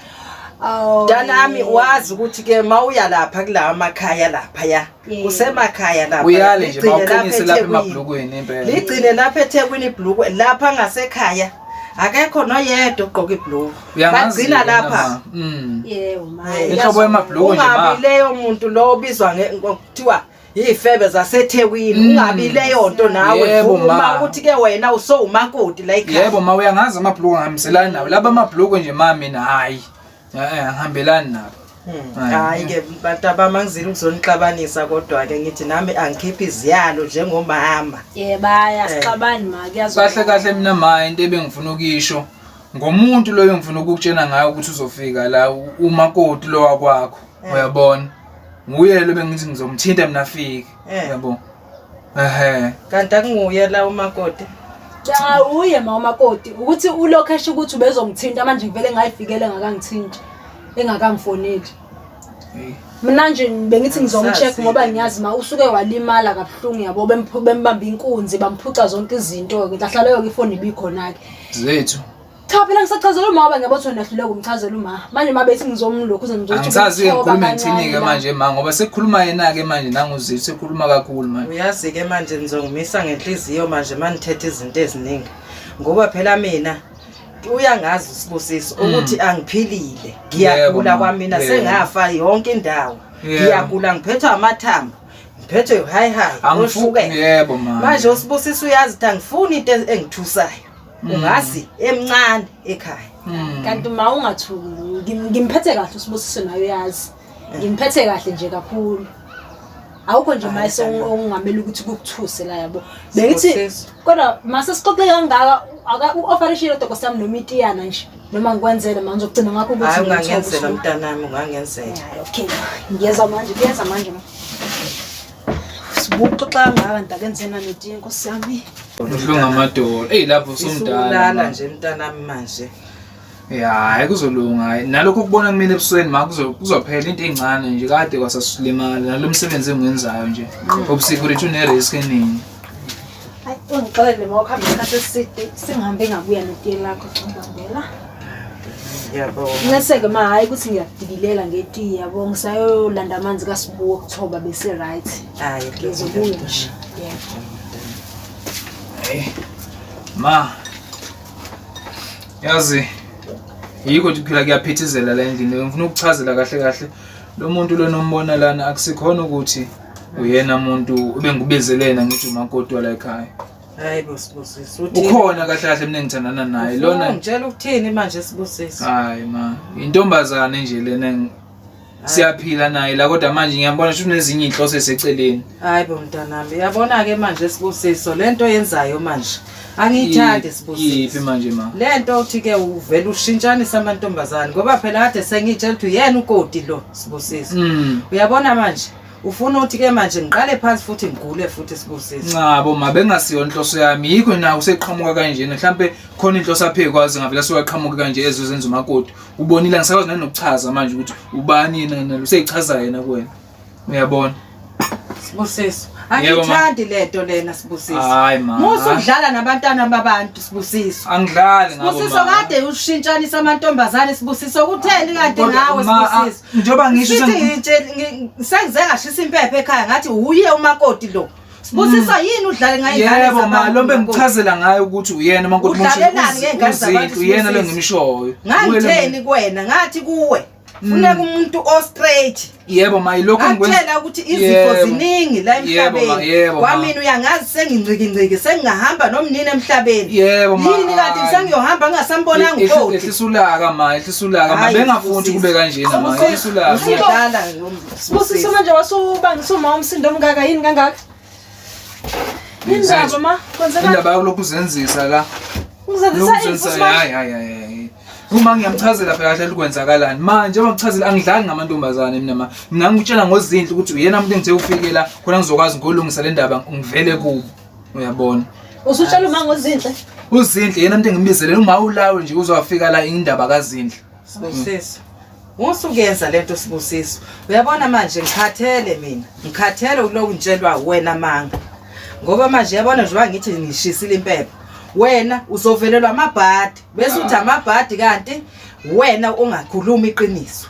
Mntanami wazi ukuthi ke mawuya lapha kulawa makhaya lapha ya. Kusemakhaya lapha. Uyale nje Ligcine mawuqinise lapha eThekwini. emabhlukweni impela. Ligcine lapha eThekwini ibhlukwe lapha ngasekhaya. Akekho noyedwa ogqoka ibhlukwe. Uyangazi Bagcina wena, lapha. ma. Mm. Yebo ma. Inhlobo yamabhlukwe nje ma. Ungabi leyo muntu lo obizwa ngokuthiwa yifebe zaseThekwini ungabi leyo nto nawe Yebo, vuma ma. ukuthi ke wena usowumakoti la ekhaya. Yebo ma uyangazi amabhlukwe angihambiselani nawo. Laba amabhlukwe nje ma mina hayi. Eh angihambelani nabo. Hayi ke bantu abami angizile ukuzonixabanisa kodwa ke ngithi nami angikhiphi iziyalo njengomama. Yebo asixabani ma kuyazwa. Kahle kahle mina ma into ebengifuna ukuyisho ngomuntu loyo engifuna ukukutshena ngayo ukuthi uzofika la umakoti lo wakwakho uyabona nguye lo bengithi ngizomthinta mina afike Eh. uyabo ehe Kanti akunguye la umakoti. Cha uye ma umakoti ukuthi ulokhu esho ukuthi ubezongithinta manje ngivele ngayifikele engakangithinti engakangifoneli. Mina nje bengithi ngizomcheck ngoba ngiyazi ma usuke walimala kabuhlungu yabo bembamba inkunzi bamphuca zonke izinto ke nhlahla leyo ke ifoni ibikhona ke. Zethu Cha phela ngisachazela uma ngoba ngiyabona ukuthi wena uhluleka umchazela uma. Manje ma bethi ngizomlokhu uze ngizothi angisazi ke ubemthoba ngikhulume ngithini kancane ke la. manje ma ngoba sekukhuluma yena ke manje nanguzethu sekukhuluma kakhulu manje Uyazi ke manje nizongimisa ngenhliziyo manje manithethe izinto eziningi. Ngoba phela mina uyangazi usibusiso ukuthi angiphilile. Ngiyagula Yebo, ma. kwamina Yebo. sengafa yonke indawo. Yebo. Ngiyagula ngiphethwe amathambo. Ngiphethwe hayi hayi Angifu oshukela. yebo ma Manje usibusiso uyazi ukuthi angifuni into engithusayo. Ungazi emncane ekhaya. Kanti ma ungathuki ngimphethe kahle usibusiso nayo uyazi. Ngimphethe kahle nje kakhulu. Awukho nje mase okungamele ukuthi kukuthuse la yabo. Bengithi Sibusiso. kodwa mase sixoxe kangaka aka u-offerishile kodwa sami noma itiyana nje noma ngikwenzele manje ngizogcina ngakho ukuthi Hayi ngithobe ungangenzela usuku. mntanami ungangenzela. Okay, ngiyeza manje, kuyeza manje ma. Sibuxoxa kangaka ntakenzena netiye nkosi yami. Ubuhlungu amadolo eyi lapho usumdala Usulala ma. nje mntanami manje. Ya, hayi kuzolunga hayi. Nalokho ukubona kumina ebusweni ma kuzophela into encane nje kade kwasasulimala nalo msebenzi engiwenzayo nje. Obusecurity une risk eningi. Hayi, ungixolele ma ukuhamba isikhathi eside singihambe ngabuya netiye lakho ngibambela. Ngiyabonga. Nceseke ma hayi ukuthi ngiyakudikilela ngetiye yabo ngisayolanda amanzi kaSibuko okuthoba bese right. Hayi Ngizobuya nje. Yebo. Hey. Ma. Yazi yikho nje phela kuyaphithizela la endlini. Ngifuna ukuchazela kahle kahle lo muntu lo nombona lana akusikhona ukuthi uyena muntu ubengikubizelena ngithi umakoti wala ekhaya. Hayi bo Sibusiso uthini? Ukhona kahle kahle mina engithandana naye lona. Ungitshela ukuthini manje Sibusiso? Hayi ma, intombazane nje lena siyaphila naye la kodwa manje ngiyambona ukuthi unezinye inhloso eseceleni. Hayi bo mntanami, uyabona ke manje Sibusiso lento oyenzayo manje angiyithandi Sibusiso. Yiphi manje ma? Lento uthi ke uvela ushintshanisa amantombazane ngoba phela kade sengitshela ukuthi uyena ukoti lo Sibusiso. Uyabona manje ufuna uthi ke manje ngiqale phansi futhi ngigule futhi Sibusiso. Ncabo ma bengasiyo inhloso yami yikho na useqhamuka kanjena mhlambe khona inhloso aphe kwazi ngavela sewaqhamuka kanje ezozenza umakoti ubonile angisakwazi nanokuchaza manje ukuthi ubani yena nalo useyichaza yena kuwena uyabona Sibusiso, Angithandi lento lena Sibusiso. Hayi ma. Musa ukudlala nabantwana babantu Sibusiso. Angidlali ngabo. Sibusiso kade ushintshanisa amantombazane Sibusiso kutheni kade Kodwa, ngawe ma, Sibusiso. njengoba ngisho Sithi sengize ngashisa impepha ekhaya ngathi uye umakoti lo. Sibusiso yini udlale ngayo ingane Yebo ma, zabantu, lo umakoti? bengichazela ngayo ukuthi uyena umakoti Udlalelani ngey'ngane zabantu, uZinhle uyena lo Sibusiso? ngimishoyo. Ngangitheni kuwena ngathi kuwe funeka umuntu o straight. Yebo ma, yilokho engikwenza. Ngakutshela ukuthi izifo Yebo. ziningi la Yebo ma, emhlabeni. yebo ma. Kwamina uyangazi sengincikinciki sengingahamba nomnini emhlabeni. Yebo ma. Yini kanti sengiyohamba ngingasambonanga ukoti. Ehlisa ulaka ma, ehlisa ulaka ma. Hayi, Bengafuni Sibusiso. kube kanjena ma. Ehlisa ulaka. Usudlala Sibusiso manje wasubangisa uma umsindo omngaka yini kangaka? Yini ndaba ma? Kwenzeka Indaba yokulokhu uzenzisa la. Ngizenzisa ini Lokuzenzisa futhi manje? hayi hayi hayi. Uma ngiyamchazela phela kahle kwenzakalani. Manje njengoba ngichazela angidlali ngamantombazane mina ma. Mina ngikutshela ngoZinhle ukuthi uyena umuntu engithe ufike la khona ngizokwazi ngolungisa le ndaba ngivele kubo. Uyabona? Usutshela uma ngoZinhle. UZinhle yena umuntu engimbizelele uma ulawe nje uzofika la indaba kaZinhle. Sibusiso. Usukuyenza lento Sibusiso. Uyabona manje ngikhathele mina. Ngikhathele ukulokhu ngitshelwa wena manga. Ngoba manje yabona nje ngithi ngishisile impepha. Wena uzovelelwa amabhadi bese uthi amabhadi kanti wena ungakhuluma iqiniso.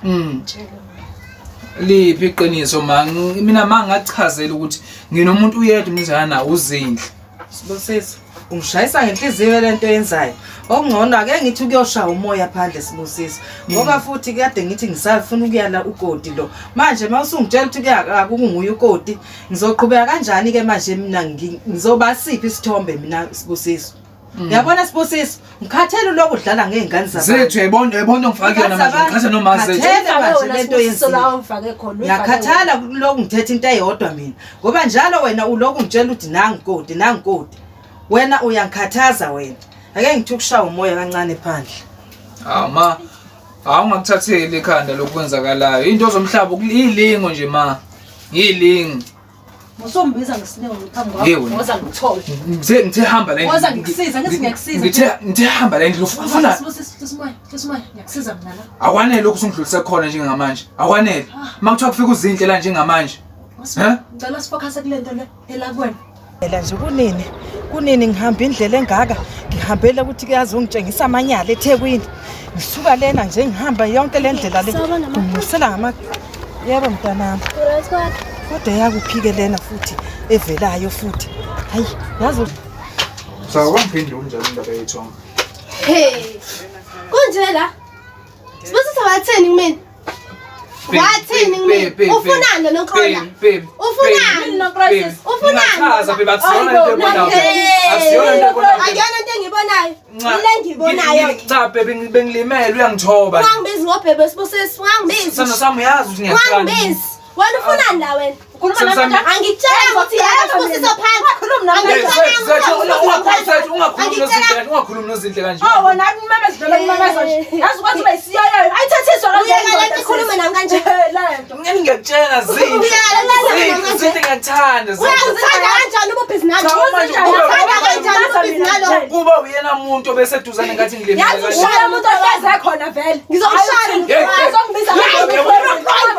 Liphi iqiniso ma? Mina ma ngachazela ukuthi nginomuntu uyedwa umzana uZinhle. Sibusiso, ungishayisa ngenhliziyo lento yenzayo. Okungcono ake ngithi ukuyoshaya umoya phandle Sibusiso. Ngoba futhi kade ngithi ngisafuna ukuyala ukoti lo. Manje mawusungitshela ukuthi akukunguye ukoti, ngizoqhubeka kanjani ke manje mina ngizoba siphi isithombe mina Sibusiso? Uyabona Sibusiso, ngikhathele lokhu udlala ngezingane zabantu. Zethu uyayibona uyayibona ngifake yona manje ngikhatha noma Zethu. Ngikhathele manje lento Sibusiso la yenziwe. ufake khona. Ngiyakhathala kulokhu ngithetha into eyodwa mina. Ngoba njalo wena ulokhu ngitshela ukuthi nangikoti nangikoti. Wena uyangikhathaza wena. Ake ngithi ukushaya umoya kancane phandle. Hawu ma, hawu ungakuthatheli ekhanda lokhu kwenzakalayo. Into zomhlaba iyilingo nje ma. Iyilingo. Usumbiza ngesilingo ngiphambi Yebo. kwakho. Woza ngikuthole. Ngithe hamba la Woza ngikusiza, ngithi ngiyakusiza. Ngithe hamba la endlini ufuna Sibusiso, hlisa umoya, hlisa umoya, ngiyakusiza mina la. akwanele lokhu usungidlulise khona njengamanje. Akwanele. Ma kuthiwa kufika uZinhle la njengamanje. Eh? Ngicela sifocus kule nto le ela kuwena. Phela nje kunini? Kunini ngihamba indlela engaka? Ngihambela ukuthi kuyazongitshengisa amanyala eThekwini. Ngisuka lena nje ngihamba yonke le ndlela le. Ngisela ngama Yebo mntanami. Kodwa yakuphike lena futhi evelayo futhi. Hayi, yazi Sawangiphendula njalo indaba yethu. Hey. Kunje la? Sibusiso wathini kumina? Wathini kumina? Ufunani lo Nokrola? Ufunani? Ufunani? Ungachaza babe akusiyona into ebonayo. Akusiyona into ebonayo. Akuyona into engiyibonayo. Ile engiyibonayo. Cha babe bengilimele uyangithoba. Ungangibizi ngobhebe Sibusiso, ungangibizi. Sithando sami uyazi ukuthi ngiyakuthanda. Ungangibizi. Wena ufunani la wena? Ukhuluma nami kanjani? Angikutshela ukuthi yena Sibusiso phansi. Zethu ungakhulumi noZinhle kanje. Oh wena akumemeza dlala kumemeza nje. Yazi ukuthi ubeyisiyoyo. Ayithethiswa kanje. Uyeka lento ikhulume nami kanje. Le nto. Ngeke ngiyakutshela Zinhle. Uyeka lento Zinhle Zinhle ngiyakuthanda Zinhle. Uyangithanda kanjani ububhizi nalo? Cha, manje Uthanda kanjani ububhizi nalo? Kuba uyena muntu obeseduzane ngathi ngilimele Yazi kanje. ushaya umuntu ohleze khona vele. Ngizokushaya. Hey, hey. Uzongibiza Andiboni khona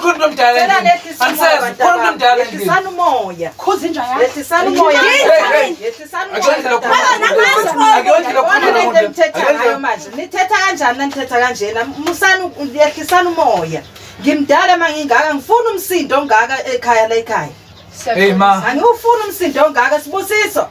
umuntu omdala endlini. Angisezwa, khona umuntu omdala endlini. Yehlisani umoya. Khuza inja yakho. Yehlisani umoya. Hey, hey. Yehlisani Akuyona indlela yokukhuluma. Akuyona indlela Yabona yokukhuluma lento nomuntu. enithetha Akuyona ngayo manje. Nithetha kanjani nanithetha kanjena? Musani yehlisani umoya. Ngimdala mangingaka ngifuna umsindo ongaka ekhaya la ekhaya. Hey ma. Angiwufuni umsindo ongaka Sibusiso.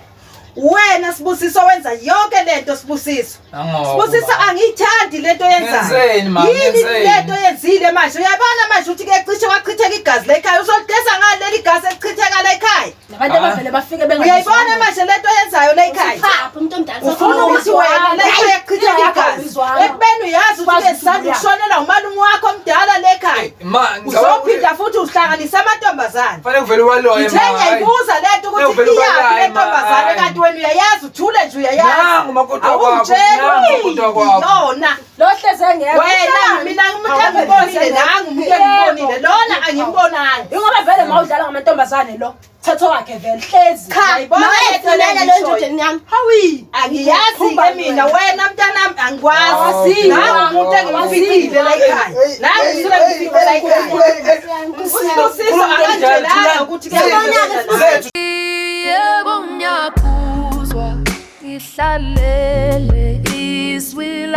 Wena Sibusiso wenza yonke lento Sibusiso. Angoba. Sibusiso angiyithandi lento yenzayo. Ngenzeni, ma, Yini ngenzeni? lento yenzile manje? Uyabona manje ukuthi kuyachitha kwachitheka igazi la ekhaya. Uzoligeza ngani leli gazi elichitheka la ekhaya? Labantu abavele bafike Uyayibona manje lento yenzayo la ekhaya? Uphapha umuntu omdala. Ufuna ukuthi wena la ekhaya kuchitheka igazi. Ekubeni uyazi ukuthi besanda ukushonela umalume wakho omdala la ekhaya. Ma, ngicabanga ukuthi Uzophinda futhi uhlanganise amantombazane. kufanele kuvele uwaloye Ngithe ma. ngiyayibuza lento Ngeke ukuthi uvele iyaphi ubalaye, le ntombazane ma. kanti wena uyayazi uthule nje uyayazi. Nangu umakoti wakwakho, Awungitsheli nangu umakoti wakwakho. iyona. Lo hleze engekho. Wena mina umuntu umuntu engimbonile, nangu umuntu engimbonile. Lona angimbonanga. Ingoba vele ma udlala ngamantombazane lo. Thatho wakhe vele hlezi. Cha, mayefunela lo ndodeni yami. Hawi. Angiyazi ke mina wena mntanami angikwazi. Nangu umuntu engimficile la ekhaya. Nangu usuke ngimficile la ekhaya. Usibusiso akangitshelanga ukuthi Yebo ngiyakuzwa ngihlalele izwi.